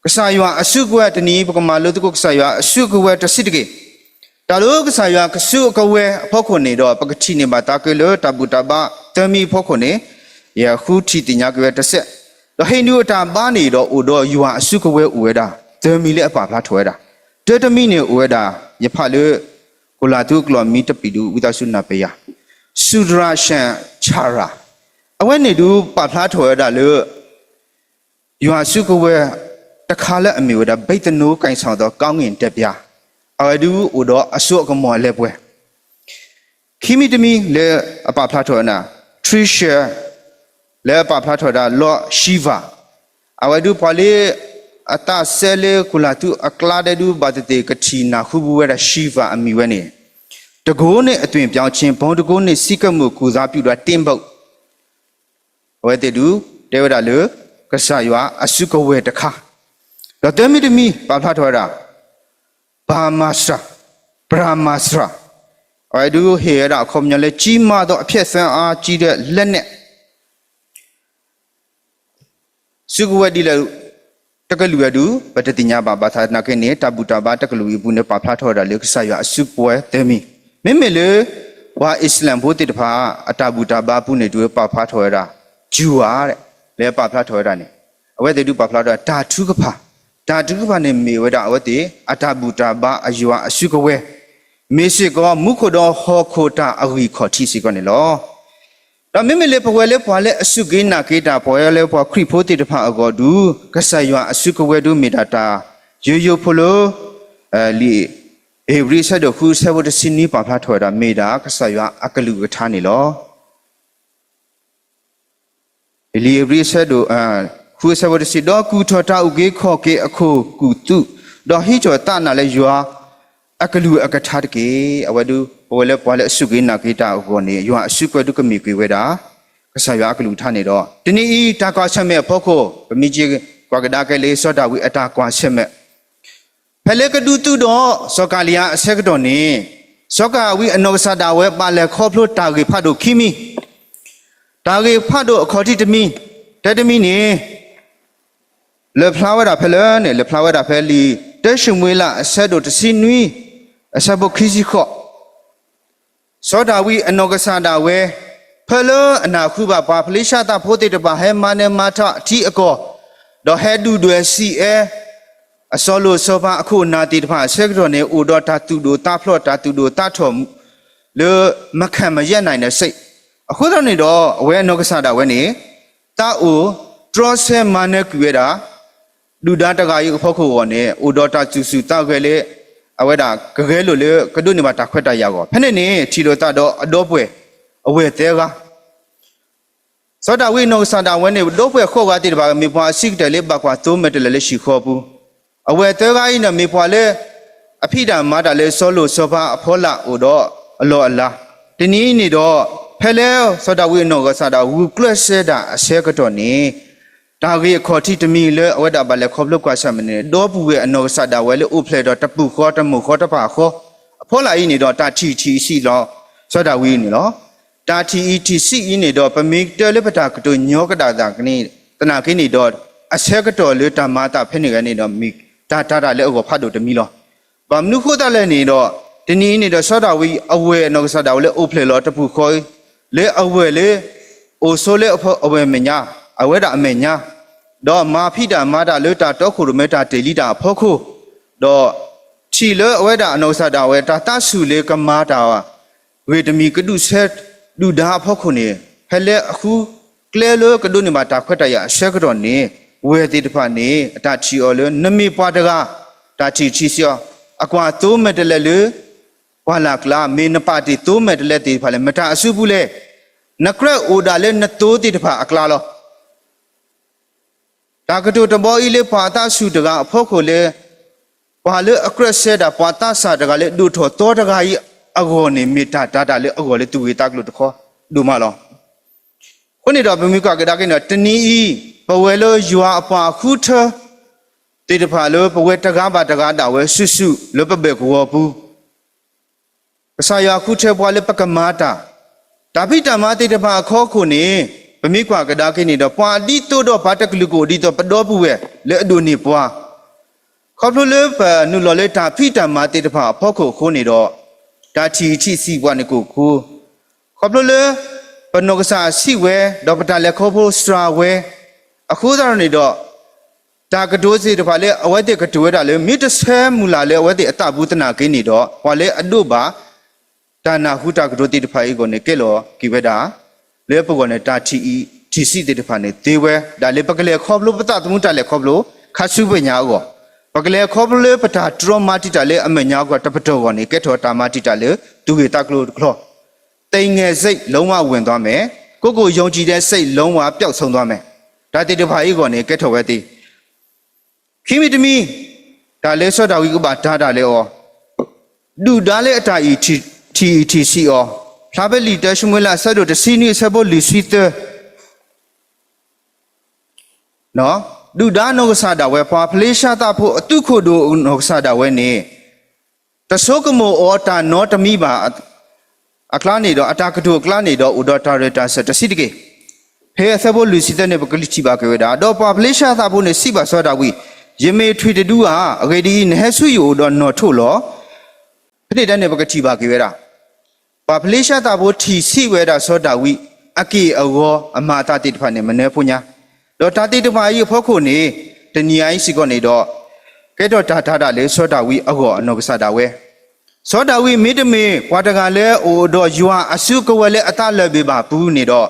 ကစၢ်ယွၤအစုကဝဲၤတနံၤ ပကမၤလိသကိးကစၢ်ယွၤအစုကဝဲၤတဆံးတက့ၢ်. တၢ်လၢကစၢ်ယွၤကစုကဝဲၤအဖီခိၣ်န့ၣ်ဒီး ပကထံၣ်န့ၢ်ဘၣ်သးက့ၤလၢတၢ်ဘူၣ်တၢ်ဘါသၢမံၤအဖီခိၣ်န့ၣ်, ယဃုထံၣ်သ့ၣ်ညါက့ၤဝဲတစဲး, ဒီးဟ့ၣ်နူာ်အတၢ်ဘါန့ၣ်ဒီး အိၣ်ဒီးယွၤအစုကဝဲၤအိၣ်ဝဲဒၣ် သၢမံၤလၢအပာ်ဖျါထီၣ်ဝဲဒၣ်, တၢတမံၤန့ၣ်အိၣ်ဝဲဒၣ် ယဖးလၢ ကိၣ်လၤသူအကျိာ်မံၤတပံာ်ဒုး ဝံသးစူၤနၢ်ပယၤ, စူဒရၤၡၢၣ်ဆၣ်ရၤ, အဝဲန့ၣ်ဒုးပာ်ဖျါထီၣ်ဝဲဒၣ်လၢ ယွၤအစုကဝဲၤတခါလၢအမ့ၢ်ဝဲဒၣ် ဘိတ်သမနူး ကိုင်ဆောင်သော ကောင်းကင်တပ်များ, အဝဲဒုးအိၣ်ဒီးအစိအကမီၤအလၢပှဲၤ, ခံမံၤတမံၤလၢအပာ်ဖျါထီၣ်ဝဲဒၣ် ထရံၡၢၣ် လၢအပာ်ဖျါထီၣ်ဝဲဒၣ် Lord Shiva, အဝဲဒုးပှၤလၢ အသးစဲလၢကိၣ်လၤသူအကျါဒဲးဒုး ဘၣ်သ့ၣ်သ့ၣ်ကထံၣ်နၢ်ဟူဘူးဝဲဒၣ် Shiva အမံၤဝဲန့ၣ်, တကိုးန့ၣ် အသွင်ပြောင်းခြင်း, ဗုံးတကိုးန့ၣ် စံးကမိၣ် ကိုယ်စားပြုတာ, တင်ဘုတ်, အဝဲသ့ၣ်ဒုး တဲဝဲဒၣ်လၢ ကစၢ်ယွၤအစုကဝဲၤတခါ, ဒီးသၢမံၤတမံၤ ပာ်ဖျါထီၣ်ဝဲဒၣ် Brahmastra, Brahmastra, အဝဲဒုးဟ့ၣ်ဝဲဒၣ်အခီပညီလၢ ကြီးမားသော အဖျက်ဆီးအားကြီးတဲ့ လက်နက် စုကဝဲၤဒ်လဲၣ် တကလုာ်အံၤဒုး ပတသ့ၣ်ညါဘၣ်. ဘၣ်ဆၣ်သနာ်က့န့ၣ် တၢ်ဘူၣ်တၢ်ဘါတကလုာ်အံၤအပူၤန့ၣ် ပာ်ဖျါထီၣ်ဝဲဒၣ်လၢကစၢ်ယွၤအစုကဝဲၤသၢမံၤ, မ့မ့ၢ်လၢ ပှၤအံၣ်စလၣ်ဖိသ့ၣ်တဖၣ် အတၢ်ဘူၣ်တၢ်ဘါအပူၤန့ၣ် ဒုးပာ်ဖျါထီၣ်ဝဲဒၣ် Jew ဧါ, လၢပာ်ဖျါထီၣ်ဝဲဒၣ်န့ၣ် အဝဲသ့ၣ်ဒုးပာ်ဖျါထီၣ်ဝဲဒၣ် တၢ်ထုကဖၣ်, တၢ်ထုကဖၣ်န့ၣ်မ့ၢ်ဝဲဒၣ်အဝဲသ့ၣ် အတၢ်ဘူၣ်တၢ်ဘါအယွၤအစုကဝဲၤ, မ့ၢ်စ့ၢ်ကီး မူခိၣ်ဒီးဟီၣ်ခိၣ်တၢ်အဂံၢ်ခီၣ်ထံးစ့ၢ်ကီးန့ၣ်လီၤ. ဒီးမ့မ့ၢ်လၢပဝဲလၢပှၤလၢအစူၢ်က့ၤနာ်က့ၤတၢ် ပဝဲလၢပှၤခရံာ်ဖိသ့ၣ်တဖၣ်အဂီၢ်ဒုး ကစၢ်ယွၤအစုကဝဲၤဒုးမ့ၢ်ဒၣ်တၢ်ယိယိဖိလၢ လံာ်ဧ့ၤဘြံၤအဆၢဒိၣ်ဃု အဆၢဖိတဆံနွံ ပာ်ဖျါထီၣ်ဝဲဒၣ် မ့ၢ်ဒၣ်ကစၢ်ယွၤအကလုၢ်ကထါန့ၣ်လီၤ. လံာ်ဧ့ၤဘြံၤအဆၢဒိၣ် ဃုအဆၢဖိတဆံ, ဒီးကူၣ်ထီၣ်တၢ်အုၣ်က့ၤခီၣ်က့ၤအခိၣ်ကူၣ်သူး, ဒီးဟံးထီၣ်သးနးလၢယွၤအကလုၢ်အကထါတက့ၢ်. အဝဲဒုး ပဝဲလၢပှၤလၢအစူၢ်က့ၤနာ်က့ၤတၢ်အဂီၢ်န့ၣ် ယွၤအစုကဝဲၤဒုးကမ့ၢ်ကွံာ်ဝဲဒၣ် ကစၢ်ယွၤအကလုၢ်ကထါန့ၣ်ဒီး တနံၤအံၤ တၢ်ကွၢ်ဆၢၣ်မဲာ်အဖီခိၣ် ပမ့ၢ်က့ၤကွၢ်ကဒါက့ၤလၢစီၤဒၤဝံးအတၢ်ကွၢ်ဆၢၣ်မဲာ် ဖဲလၢကဒုးသူၣ်ဒီးစီၤကၤလံယါအဆၢကတီၢ်န့ၣ်, စီၤဒၤဝံးအနီၢ်ကစၢ်ဒၣ်ဝဲ ပာ်လဲၤခီဖျိတၢ်ဂ့ၢ်ဖးဒိၣ်ခံမံၤ, တၢ်ဂ့ၢ်ဖးဒိၣ်အခီၣ်ထံးတမံၤ, တၢတမံၤန့ၣ် လၢဖျါဝဲဒၣ်ဖဲလၢန့ၣ် လၢဖျါဝဲဒၣ်ဖဲလံာ်တၢၡမူၤအ့လးအဆၢဒိၣ်တဆံနွံ အဆၢဖိခံဆံဃိး စီၤဒၤဝံးအနီၢ်ကစၢ်ဒၣ်ဝဲ ဖဲလၢအနၢ်ဟူဘၣ်ပှၤဖလ့ၡါသးဖိသ့ၣ်တဖၣ် ဟဲမၤနၢၤမၤထီၣ်ထံအကီၢ်, ဒီးဟဲဒုၣ်ဒွဲၣ်စံးအဲ အစီၤလိာ်စီၤပၤအခိၣ်အနၢ်သ့ၣ်တဖၣ်အဆၢကတီၢ်န့ၣ် အိၣ်ဒီးတၢ်သူၣ်ဒိၣ်သးဖျိး တၢ်သူၣ်ဒိၣ်သးဖျိး လၢမခံမရပ်နိုင်တဲ့စိတ်, အဃိသတးန့ၣ်ဒီး အဝဲအနီၢ်ကစၢ်ဒၣ်ဝဲန့ၣ် သးအိၣ်တြီဆၢမၤနၢၤကွံာ်ဝဲဒၣ် ဒုၣ်ဒါတဂၤအံၤအဖီခိၣ်အဂီၢ်န့ၣ် အိၣ်ဒီးတၢ်စူၢ်က့ၤနာ်က့ၤလၢ အဝဲဒၣ်ကဂဲၤလိာ်လၢကဒိးန့ၢ်ဘၣ်တၢ်ခွဲးတၢ်ယာ်အဂီၢ်, ဖဲန့ၣ်န့ၣ် ထံၣ်လိာ်သးဒီးအဒီပုၢ်ဝဲၢ်အဝဲၢ်သၢဂၤ စီၤဒၤဝံးအနီၢ်ကစၢ်ဒၣ်ဝဲန့ၣ် ဒီပုၢ်ဝဲၢ်ဃိးဂၤသ့ၣ်တဖၣ် မ့ၢ်ပှၤအဆံးကတၢၢ်လၢဘၣ်ကွၢ်သိမဲာ်တဲးလဲးလၢဟံၣ်ဃီပူၤ, အဝဲၢ်သၢဂၤအံၤန့ၣ် မ့ၢ်ပှၤလၢ အဖံးတၢ်မၤတၢ်လၢစီၤလိာ်စီၤပၤအဖီလာ်အိၣ်ဒီးအလီၢ်အလၤ, တနံၤအံၤန့ၣ်ဒီး ဖဲလၢစီၤဒၤဝံးအနီၢ်ကစၢ်ဒၣ်ဝဲ ဂုာ်ကျဲးစၢးတၢ်အဆၢကတီၢ်န့ၣ် တၢ်ဂ့ၢ်အခီၣ်ထံးတမံၤလၢအဝဲဒၣ်ဘၣ်လဲၤခီဖျိကွၢ်ဆၢၣ်မဲာ်န့ၣ် ဒီပုၢ်ဝဲၢ်အနီၢ်ကစၢ်ဒၣ်ဝဲလၢအိၣ်ဖျဲၣ်ဒီးတပူၤဃီတမိၢ်ဃီတပၢ်ဃီ အဖီလာ်အံၤန့ၣ်ဒီး တၢ်ထံၣ်ထံၣ်ဆံးလီၤ စီၤဒၤဝံးန့ၣ်လီၤ. တၢ်ထံၣ်အံၤထံၣ်ဆံးအံၤန့ၣ်ဒီး ပမ့ၢ်ကတၢၢ်လၢပတၢ်ကတိၤညီကဒၣ်သနာ်က့န့ၣ်ဒီး အဆၢကတီၢ်လၢတၢ်မၤအသးဖဲန့ၣ်ဂ့ၤန့ၣ်ဒီး မ့ၢ်တၢ်တာ်တၢ်လၢအဂီၢ်ဖးဒိၣ်တမံၤလီၤ. ဘၣ်မနုၤဃိသတးလဲၣ်န့ၣ်ဒီး တနံၤအံၤန့ၣ်ဒီး စီၤဒၤဝံးအဝဲၢ်အနီၢ်ကစၢ်ဒၣ်ဝဲလၢအိၣ်ဖျဲၣ်လီၤတပူၤဃီ လၢအဝဲၢ်လၢ အိၣ်ဆိးလၢအဝဲၢ်အမဲာ်ညါ, အဝဲဒၣ်အမဲာ်ညါ, ဒီးမၤဖံးတၢ်မၤတၢ်လၢတၢ်တီခိၣ်ရိၣ်မဲတၢ်တ့ၢ်လံတၢ်အဖီခိၣ်, ဒီးထံၣ်လၢအဝဲဒၣ်အနီၢ်ကစၢ်ဒၣ်ဝဲ တၢ်သးဆူၣ်လၢကမၤတၢ်ဂ့ၤတမံၤ ကဒုးဆၢဒုၣ်ဒါအဖီခိၣ်န့ၣ် ဖဲလၢအဃုကျဲလၢကဒိးန့ၢ်ဘၣ်တၢ်ခွဲးတၢ်ယာ်အဆၢကတီၢ်န့ၣ် ဝဲၢ်သ့ၣ်တဖၣ်န့ၣ် အတၢ်ထံၣ်အီၤလၢ နမ့ၢ်ပှၤတဂၤ တၢ်ထံၣ်ထံၣ်ဆံးအီၤ အကွၢ်သိမဲာ်တဲးလဲးလၢ ပှၢ်လၢ်ကျါ မ့ၢ်နပာ်တ့ၢ်သိမဲာ်တဲးလဲးသ့ၣ်တဖၣ်လၢ မတၤအစုပူၤလဲၣ်. နကြၢးအိၣ်ဒၣ်လၢနသိသ့ၣ်တဖၣ်အကျါလီၤ. တၢ်ကတိၤတဘီအံၤလၢပှၤအသးဆူၣ်တဂၤအဖီခိၣ်လၢ ပှၤလၢအကြၢးဆၢတၢ် ပှၤသးစၢ်တဂၤလၢဒိၣ်ထီၣ်သီတဂၤအံၤအဂီၢ်န့ၣ် မ့ၢ်တၢ်တာ်တၢ်လၢအဂီၢ်လၢသူၣ်ဂ့ၤသးကျိၤတခီဒိၣ်မးလီၤ. အဃိန့ၣ်ဒီး ပမ့ၢ်ကွၢ်ကဒါက့ၤန့ၣ်ဒီး တနံၤအံၤ ပဝဲလၢယွၤအပှၤဃုထၢသ့ၣ်တဖၣ်လၢ ပဝဲတဂၤဘၣ်တဂၤဒၣ်ဝဲစုာ်စုာ်လၢပဘၢၣ်ကဝီၤပူၤ ကစၢ်ယွၤဃုထၢပှၤလၢပကမၤတၢ်, တၢ်ဖံးတၢ်မၤသ့ၣ်တဖၣ်အဖီခိၣ်န့ၣ် ပမ့ၢ်ကွၢ်ကဒါက့ၤန့ၣ်ဒီး ပှၤဒ်သိးဒီးပှၤတကလုာ်ကအိၣ်ဒ်သိးပဒီပုၢ်ဝဲၢ်လၢအဒိးန့ၢ်ပှၤ, ခီဖျိလၢပနုာ်လီၤလၢတၢ်ဖံးတၢ်မၤသ့ၣ်တဖၣ်အဖီခိၣ်အဃိန့ၣ်ဒီး တၢ်ထံၣ်ထံၣ်ဆံးပှၤန့ၣ်ကအိၣ်ခိ, ခီဖျိလၢ ပနီၢ်ကစၢ်ဆံးဝဲ ဒီးပတၢ်လဲၤခီဖျိစှၤဝဲ အဃိသတးန့ၣ်ဒီး တၢ်ကတိၤသ့ၣ်တဖၣ်လၢအဝဲသ့ၣ်ကတိၤဝဲဒၣ်လၢ မ့ၢ်တဆၢမုၢ်လၢ်လၢအဝဲသ့ၣ်အသးပူၤသနာ်က့န့ၣ်ဒီး ပှၤလၢအဒိးဘၣ် တၢ်နၢ်ဟူတၢ်ကတိၤသ့ၣ်တဖၣ်အံၤအဂီၢ်န့ၣ် ကဲလီၤက့ၤဝဲဒၣ် လၢပဂီၢ်န့ၣ် တၢ်ထံၣ်အံၤထံၣ်ဆံးသ့ၣ်တဖၣ်န့ၣ် သ့ဝဲဒၣ်လၢပကလဲၤခီဖျိပသးသမူတၢ်လဲၤခီဖျိ ခါဆူမဲာ်ညါအဂီၢ်, ပကလဲၤခီဖျိလၢပတၢ်တြီမၤတံာ်တာ်လၢအမဲာ်ညါအဂီၢ်တပတီၢ်အဂီၢ်န့ၣ် ကဲထီၣ်တၢ်မၤတံာ်တာ်လၢသူၣ်ဂ့ၢ်သးကျိၤတခီ သင်ငယ်စိတ် လုံးဝဝင်သွားမယ်, ကိုယ့်ကိုယ်ယုံကြည်တဲ့စိတ် လုံးဝပျောက်ဆုံးသွားမယ်, တၢ်သ့ၣ်တဖၣ်အံၤအဂီၢ်န့ၣ် ကဲထီၣ်ဝဲသ့ ခံမံၤတမံၤ တၢ်လၢစီၤဒၤဝံးကဘၣ်တၢ်တၢ်လၢအီၤ, ဒုၣ်ဒါလၢအတၢ်အံၤထံၣ် ထံၣ်အံၤထံၣ်ဆံးအီၤ, ဖျါဖဲလံာ်တၢၡမူၤအ့လး အဆၢဒိၣ်တဆံနွံ အဆၢဖိလွံၢ်ဆံသၢ, ဒုၣ်ဒါနီၢ်ကစၢ်ဒၣ်ဝဲ ပှၤဖလ့ၡါသးဖိအသုးခိၣ်ဒိၣ်နီၢ်ကစၢ်ဒၣ်ဝဲန့ၣ် တဆိကမိၣ်အီၤတၢ်နီတမံၤဘၣ်အကျါန့ၣ်ဒီး အတၢ်ကတိၤအကျါန့ၣ်ဒီး အိၣ်ဒီးတၢ်ရ့ၣ်တၢ်စၢၤတဆံးတက့ၢ်. ဖဲအဆၢဖိလွံၢ်ဆံသၢန့ၣ် ပကထံၣ်ဘၣ်က့ၤဝဲဒၣ်, ဒီးပှၤဖလ့ၡါသးဖိန့ၣ် စံးဘၣ်စီၤဒၤဝံး, ယမ့ၢ်ထွံၣ်တဒုဧါ, အဂ့ၢ်ဒ်အံၤ, နဟဲဆူယအိၣ်ဒီးနီၣ်ထိၣ်လီၤ. ဖဲန့ၣ်တၢ်န့ၣ် ပကထံၣ်ဘၣ်က့ၤဝဲဒၣ် ပှၤဖလ့ၡါသးဖိထံၣ်ဆံးဝဲဒၣ်စီၤဒၤဝံးအက့ၢ်အဂီၤအမၤအသးသ့ၣ်တဖၣ်န့ၣ် မနၢၤဖိညါ, ဒီးတၢ်သ့ၣ်တဖၣ်အံၤအဖီခိၣ်န့ၣ် တနံၤအံၤစ့ၢ်ကီးန့ၣ်ဒီး ကဲထီၣ်တၢ်တာ်ဒၣ်လၢစီၤဒၤဝံးအဂီၢ်အနီၢ်ကစၢ်ဒၣ်ဝဲ, စီၤဒၤဝံးမ့တမ့ၢ်ပှၤတဂၤလၢအအိၣ်ဒီးယွၤအစုကဝဲၤလၢအသးလၢာ်ဘၣ်အပူၤန့ၣ်ဒီး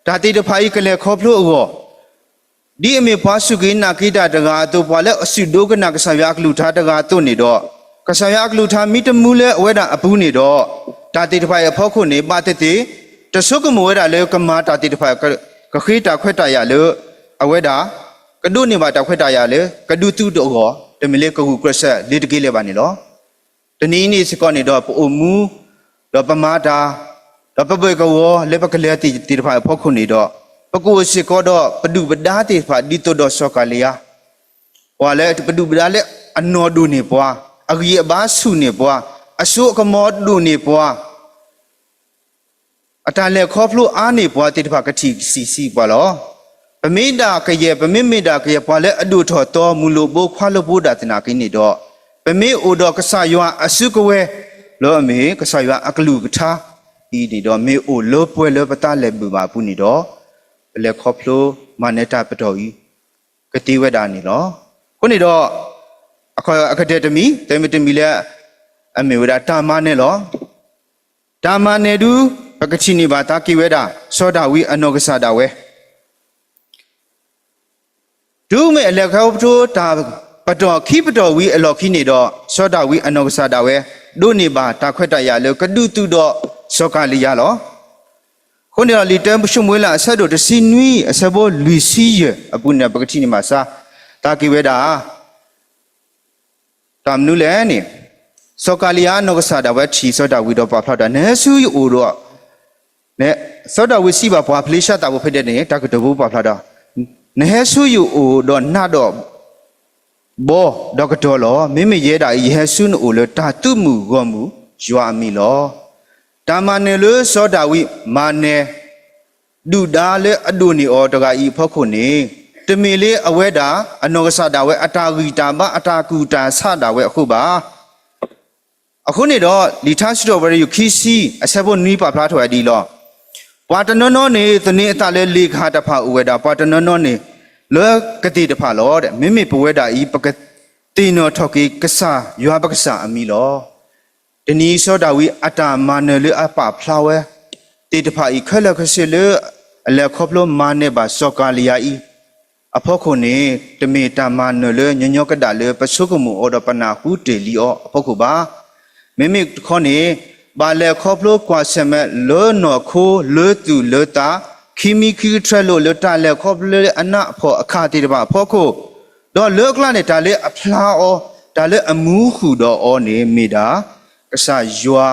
တၢ်သ့ၣ်တဖၣ်အံၤကလဲၤခီဖျိအဂီၢ် ဒ်အမ့ၢ်ပှၤစူၢ်က့ၤနာ်က့ၤတၢ်တဂၤအသိး, ပှၤလၢအစူၢ်ဒိကနၣ်ကစၢ်ယွၤအကလုၢ်ကထါတဂၤအသိးန့ၣ်ဒီး, ကစၢ်ယွၤအကလုၢ်ကထါမ့တမူလၢအဝဲဒၣ်အပူၤန့ၣ်ဒီး, တၢ်သ့ၣ်တဖၣ်အံၤအဖီခိၣ်န့ၣ် ဘၣ်သ့ၣ်သ့ၣ် တဆိကမိၣ်ဝဲဒၣ်လၢကမၤတၢ်သ့ၣ်တဖၣ် ကဃ့တၢ်ခွဲးတၢ်ယာ်လၢ အဝဲဒၣ် ကဒိးန့ၢ်ဘၣ်တၢ်ခွဲးတၢ်ယာ်လၢ ကဒုးသုးတအဂီၢ်, တမ့ၢ်လၢကဂုာ်ကျဲးစၢးလၢတက့ၢ်လၢၤဘၣ်န့ၣ်လီၤ. တနံၤအံၤန့ၣ်စ့ၢ်ကီးန့ၣ်ဒီး ပအိၣ်မူ ဒီးပမၤတၢ်, ဒီးပဘၢၣ်ကဝီၤလၢပကလဲၤသ့ၣ်တဖၣ်အဖီခိၣ်န့ၣ်ဒီး, ပကအိၣ်စ့ၢ်ကီးဒီးပဒုၣ်ပဒါသ့ၣ်တဖၣ် ဒ်သိးဒီးစီၤကၤလံယါ, ပှၤလၢပဒုၣ်ပဒါလၢအနီၢ်ဒိၣ်န့ၢ်ပှၤ, အဂံၢ်အဘါဆူၣ်န့ၢ်ပှၤ, အစိအကမီၤဒိၣ်န့ၢ်ပှၤ အတၢ်လဲၤခီဖျိအါန့ၢ်ပှၤသ့ၣ်တဖၣ် ကထံၣ်ဆံးဆံးပှၤလီၤ. ပမ့ၢ်ဒၣ်ကယဲၢ်, ပမ့မ့ၢ်ဒၣ်ကယဲၢ် ပှၤလၢအဒိၣ်ထီၣ်သီ မုၢ်လိာ်ဘိခွါလိာ်ဘိဒၣ်သနာ်က့န့ၣ်ဒီး, ပမ့ၢ်အိၣ်ဒီးကစၢ်ယွၤအစုကဝဲၤ လၢအမ့ၢ်ကစၢ်ယွၤအကလုၢ်ကထါအံၤန့ၣ်ဒီး, မ့ၢ်အိၣ်လၢပှဲၤလၢပသးလၢာ်ဘၣ်အပူၤန့ၣ်ဒီး, ပလဲၤခီဖျိမၤနၢၤတၢ်ပတီၢ်အံၤ ကသ့ဝဲဒၣ်န့ၣ်လီၤ. အဃိန့ၣ်ဒီး အကတၢၢ်တမံၤ, တမံၤတမံၤလၢ အမ့ၢ်ဝဲဒၣ်တၢ်မၤနၢၤလီၤ. တၢ်မၤနၢၤဒု ပကထံၣ်န့ၢ်ဘၣ်သးက့ၤဝဲဒၣ် စီၤဒၤဝံးအနီၢ်ကစၢ်ဒၣ်ဝဲ တုၤမ့ၢ်အလဲၤခီဖျိတၢ် ပတီၢ်ခံပတီၢ်ဝံၤအလီၢ်ခံန့ၣ်ဒီး, စီၤဒၤဝံးအနီၢ်ကစၢ်ဒၣ်ဝဲ ဒိးန့ၢ်ဘၣ်တၢ်ခွဲးတၢ်ယာ်လၢကဒုးသုးဒီးစီၤကၤလံယါလီၤ. အဃိန့ၣ်ဒီး လံာ်တၢၡမူၤအ့လးအဆၢဒိၣ်တဆံနွံ အဆၢဖိလွံၢ်ဆံယဲၢ်အပူၤန့ၣ် ပကထံၣ်န့ၢ်ဘၣ်သး သးက့ၤဝဲဒၣ် တၢ်မနုၤလဲၣ်န့ၣ်, စီၤကၤလံယါအနီၢ်ကစၢ်ဒၣ်ဝဲထံၣ်စီၤဒၤဝံးဒီးပာ်ဖျါဒီး, နဟဲဆူယအိၣ်ဒီး, စီၤဒၤဝံးစံးဘၣ်ပှၤဖလ့ၡါသးဖိဖဲဒၣ်န့ၣ် တၢ်ကတိၤဖိပာ်ဖျါဒီး, နဟဲဆူယအိၣ်ဒီးနးဒီး ဘီဒီးကတီၤလီၤ. မ့မ့ၢ်ယဲဒၣ်အံၤ ယဟဲဆူနအိၣ်လၢတၢ်သုးမုၢ်ဂီၢ်မုၢ်ယွၤအမံၤလီၤ. တၢ်မၤနၢၤလၢစီၤဒၤဝံးမၤနၢၤ ဒုၣ်ဒါလၢအဒိၣ်န့ၢ်အီၤတဂၤအံၤအဖီခိၣ်န့ၣ်, တမ့ၢ်လၢအဝဲဒၣ် အနီၢ်ကစၢ်ဒၣ်ဝဲအတၢ်ဂံၢ်တၢ်ဘါအတၢ်ကူၣ်တၢ်ဆးဒၣ်ဝဲအဃိဘၣ်. အဃိန့ၣ်ဒီး လံာ်ထါစံးထီၣ်ပတြၢၤယိၤခံဆံ အဆၢဖိနွံပာ်ဖျါထီၣ်ဝဲဒ်အံၤလီၤ. ပှၤတနီၤနီၤန့ၣ် သန့ၤအသးလၢလ့ၣ်ကဟၣ်တဖၣ်အိၣ်ဝဲဒၣ်, ပှၤတနီၤနီၤန့ၣ် လၢကသ့ၣ်တဖၣ်လီၤ. မ့မ့ၢ်ပဝဲဒၣ်အံၤ ပကသ့ၣ်နီၣ်ထီၣ်က့ၤကစၢ်ယွၤပကစၢ်အမံၤလီၤ. တနံၤစီၤဒၤဝံးအတၢ်မၤနၢၤလၢအပာ်ဖျါဝဲသ့ၣ်တဖၣ်အံၤ ခဲလၢာ်ခဲဆ့လၢအလဲၤခီဖျိမၤနၢၤဘၣ်စီၤကၤလံယါအံၤ အဖီခိၣ်န့ၣ် တမ့ၢ်တၢ်မၤနၢၤလၢညီညီကဒၣ်လၢပဆိကမိၣ်အီၤဒီးပနၢ်ဟူတ့ၢ်လံအီၤအဖီခိၣ်ဘၣ်. မ့မ့ၢ်တခီန့ၣ် ဘၣ်လဲၤခီဖျိကွၢ်ဆၢၣ်မဲာ်လၢနီၢ်ခိလၢသူၣ်လၢသး ခံမံၤခံကထၢလိာ်လၢတၢ်လဲၤခီဖျိလၢအနးအဖှီၣ်အခါသ့ၣ်တဖၣ်အဖီခိၣ်, ဒီးလၢအကျါန့ၣ် တၢ်လၢအဖျါအီၤ တၢ်လၢအမူဃုာ်ဒီးအီၤန့ၣ် မ့ၢ်ဒၣ် ကစၢ်ယွၤ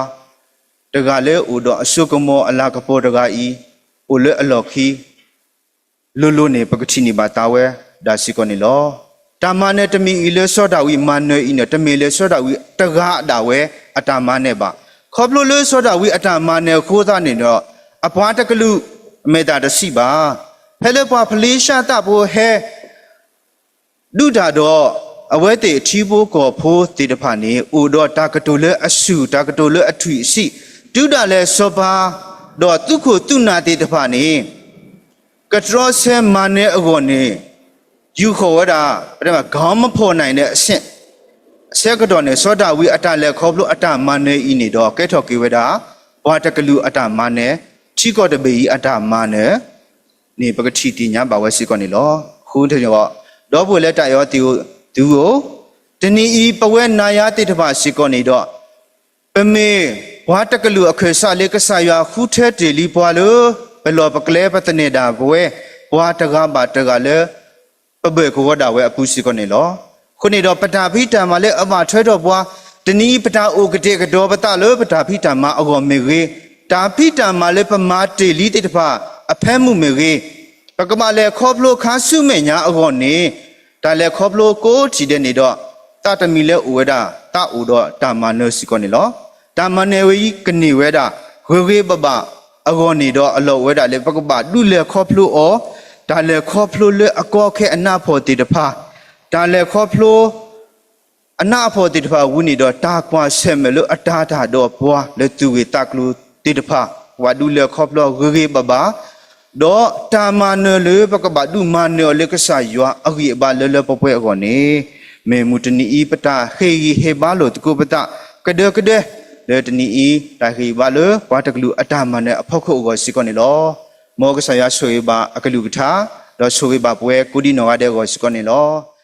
တဂၤလၢအိၣ်ဒီးအစိကမီၤအလၤကပီၤတဂၤအံၤ အိၣ်လၢအလီၢ်ခံ လိၤလိၤန့ၣ် ပကထံၣ်န့ၢ်ဘၣ်သးဝဲဒၣ်စ့ၢ်ကီးန့ၣ်လီၤ. တၢ်မၤနၢၤတမံၤအံၤလၢစီၤဒၤဝံးမၤနၢၤအံၤန့ၣ် တမ့ၢ်လၢစီၤဒၤဝံးတဂၤဒၣ်ဝဲအတၢ်မၤနၢၤဘၣ်. ခီဖျိလၢစီၤဒၤဝံးအတၢ်မၤနၢၤအဃိသတးန့ၣ်ဒီး အပှၤတကလုာ်အမဲာ်သၣ်တဆံးဘၣ်. ဖဲလၢပှၤဖလ့ၡါသးဖိဟဲ ဒုးတၢ်ဒီး အဝဲသ့ၣ်အထံဖိကီၢ်ဖိသ့ၣ်တဖၣ်န့ၣ် အိၣ်ဒီးတၢ်ကတိၤလၢအဆူၣ် တၢ်ကတိၤလၢအထွံၣ်အဆံး, တုၤဒၣ်လဲာ်စီၤပၤ ဒီးသုးခိၣ်သုးနၢ်သ့ၣ်တဖၣ်န့ၣ် ကတြီဆၢမၤနၢၤအဂီၢ်န့ၣ် ယူာ်ဃီၤဝဲဒၣ် ပတဲမး ခေါင်းမဖော်နိုင်တဲ့အဆင့် အဆၢကတီၢ်န့ၣ် စီၤဒၤဝံးအတၢ်လဲၤခီဖျိအတၢ်မၤနၢၤအံၤန့ၣ်ဒီး ကဲထီၣ်က့ၤဝဲဒၣ် ပှၤတကလုာ်အတၢ်မၤနၢၤ, ထံကီၢ်တဘ့ၣ်အံၤအတၢ်မၤနၢၤ န့ၣ် ပကထံၣ်သ့ၣ်ညါဘၣ်ဝဲစ့ၢ်ကီးန့ၣ်လီၤ. အဃိန့ၣ်ဒီး ဒီပုၢ်ဝဲၢ်လၢတၢ်အဲၣ်အီၤသ့ၣ်ဧိၤသုဧိၤ, တနံၤအံၤပဝဲနၤယၤသ့ၣ်တဖၣ်စ့ၢ်ကီးန့ၣ်ဒီး ပမ့ၢ်ပှၤတကလုာ်အခၢၣ်စးလၢကစၢ်ယွၤဃုထၢတ့ၢ်လံပှၤလၢ ပလီၢ်ပကျဲပသန့ၤဒၣ်ပဝဲ ပှၤတဂၤဘၣ်တဂၤလၢ ပဘၢၣ်ကဝီၤဒၣ်ဝဲအပူၤစ့ၢ်ကီးန့ၣ်လီၤ. အဃိန့ၣ်ဒီး ပတၢ်ဖံးတၢ်မၤလၢအဘၣ်ထွဲဒီးပှၤ တနံၤအံၤ ပတၢ်အိၣ်ကတဲာ်ကတီၤပသးလၢပတၢ်ဖံးတၢ်မၤအဂီၢ်မ့ၢ်ဂ့ၤ, တၢ်ဖံးတၢ်မၤလၢပမၤတ့ၢ်လံသ့ၣ်တဖၣ်အဖၢမုၢ်မ့ၢ်ဂ့ၤ, ပကဘၣ်လဲၤခီဖျိခါဆူမဲာ်ညါအဂီၢ်န့ၣ်, တၢ်လဲၤခီဖျိကိးထံၣ်ဒဲးန့ၣ်ဒီး, သးတမံၤလၢအိၣ်ဝဲဒၣ် သးအိၣ်ဒီးတၢ်မၤနၢၤစ့ၢ်ကီးန့ၣ်လီၤ. တၢ်မၤနၢၤဝဲအံၤကန့ၢ်ဝဲဒၣ် ဂ့ၤဂ့ၤဘၣ်ဘၣ်အဂီၢ်န့ၣ်ဒီး အလီၢ်အိၣ်ဝဲဒၣ်လၢပကဘၣ်ဒုးလဲၤခီဖျိအီၤ, တၢ်လဲၤခီဖျိလၢအကီအခဲအနးအဖှီၣ်သ့ၣ်တဖၣ်, တၢ်လဲၤခီဖျိ အနးအဖှီၣ်သ့ၣ်တဖၣ်အပူၤန့ၣ်ဒီး တၢ်ကွၢ်ဆၢၣ်မဲာ်လၢအတၤတၢ်ဒီးပှၤလၢသူၣ်ဂ့ၢ်သးကျိၤသ့ၣ်တဖၣ်, ပကဘၣ်ဒုးလဲၤခီဖျိဂ့ၤဂ့ၤဘၣ်ဘၣ်, ဒီးတၢ်မၤနၢၤလၢပကဘၣ်ဒုးမၤနၢၤအီၤလၢကစၢ်ယွၤအဂံၢ်အဘါလၢလၢပှဲၤပှဲၤအဂီၢ်န့ၣ်, မ့ၢ်မုၢ်တနံၤအံၤ ပတၢ်ဟ့ၣ်ဂံၢ်ဟ့ၣ်ဘါလိာ်သကိးပသး ကဒၢကဒၢ, လၢတနံၤအံၤ တၢ်ဟ့ၣ်ဂံၢ်ဟ့ၣ်ဘါလၢပှၤတကလုာ်အတၢ်မၤနၢၤအဖီခိၣ်အဂီၢ်စ့ၢ်ကီးန့ၣ်လီၤ. မ်ကစၢ်ယွၤဆိၣ်ဂ့ၤဘၣ်အကလုၢ်ကထါ, ဒီးဆိၣ်ဂ့ၤဘၣ်ပဝဲကိးဒံးနီၢ်ဂၤဒဲးအဂီၢ်စ့ၢ်ကီးန့ၣ်လီၤ.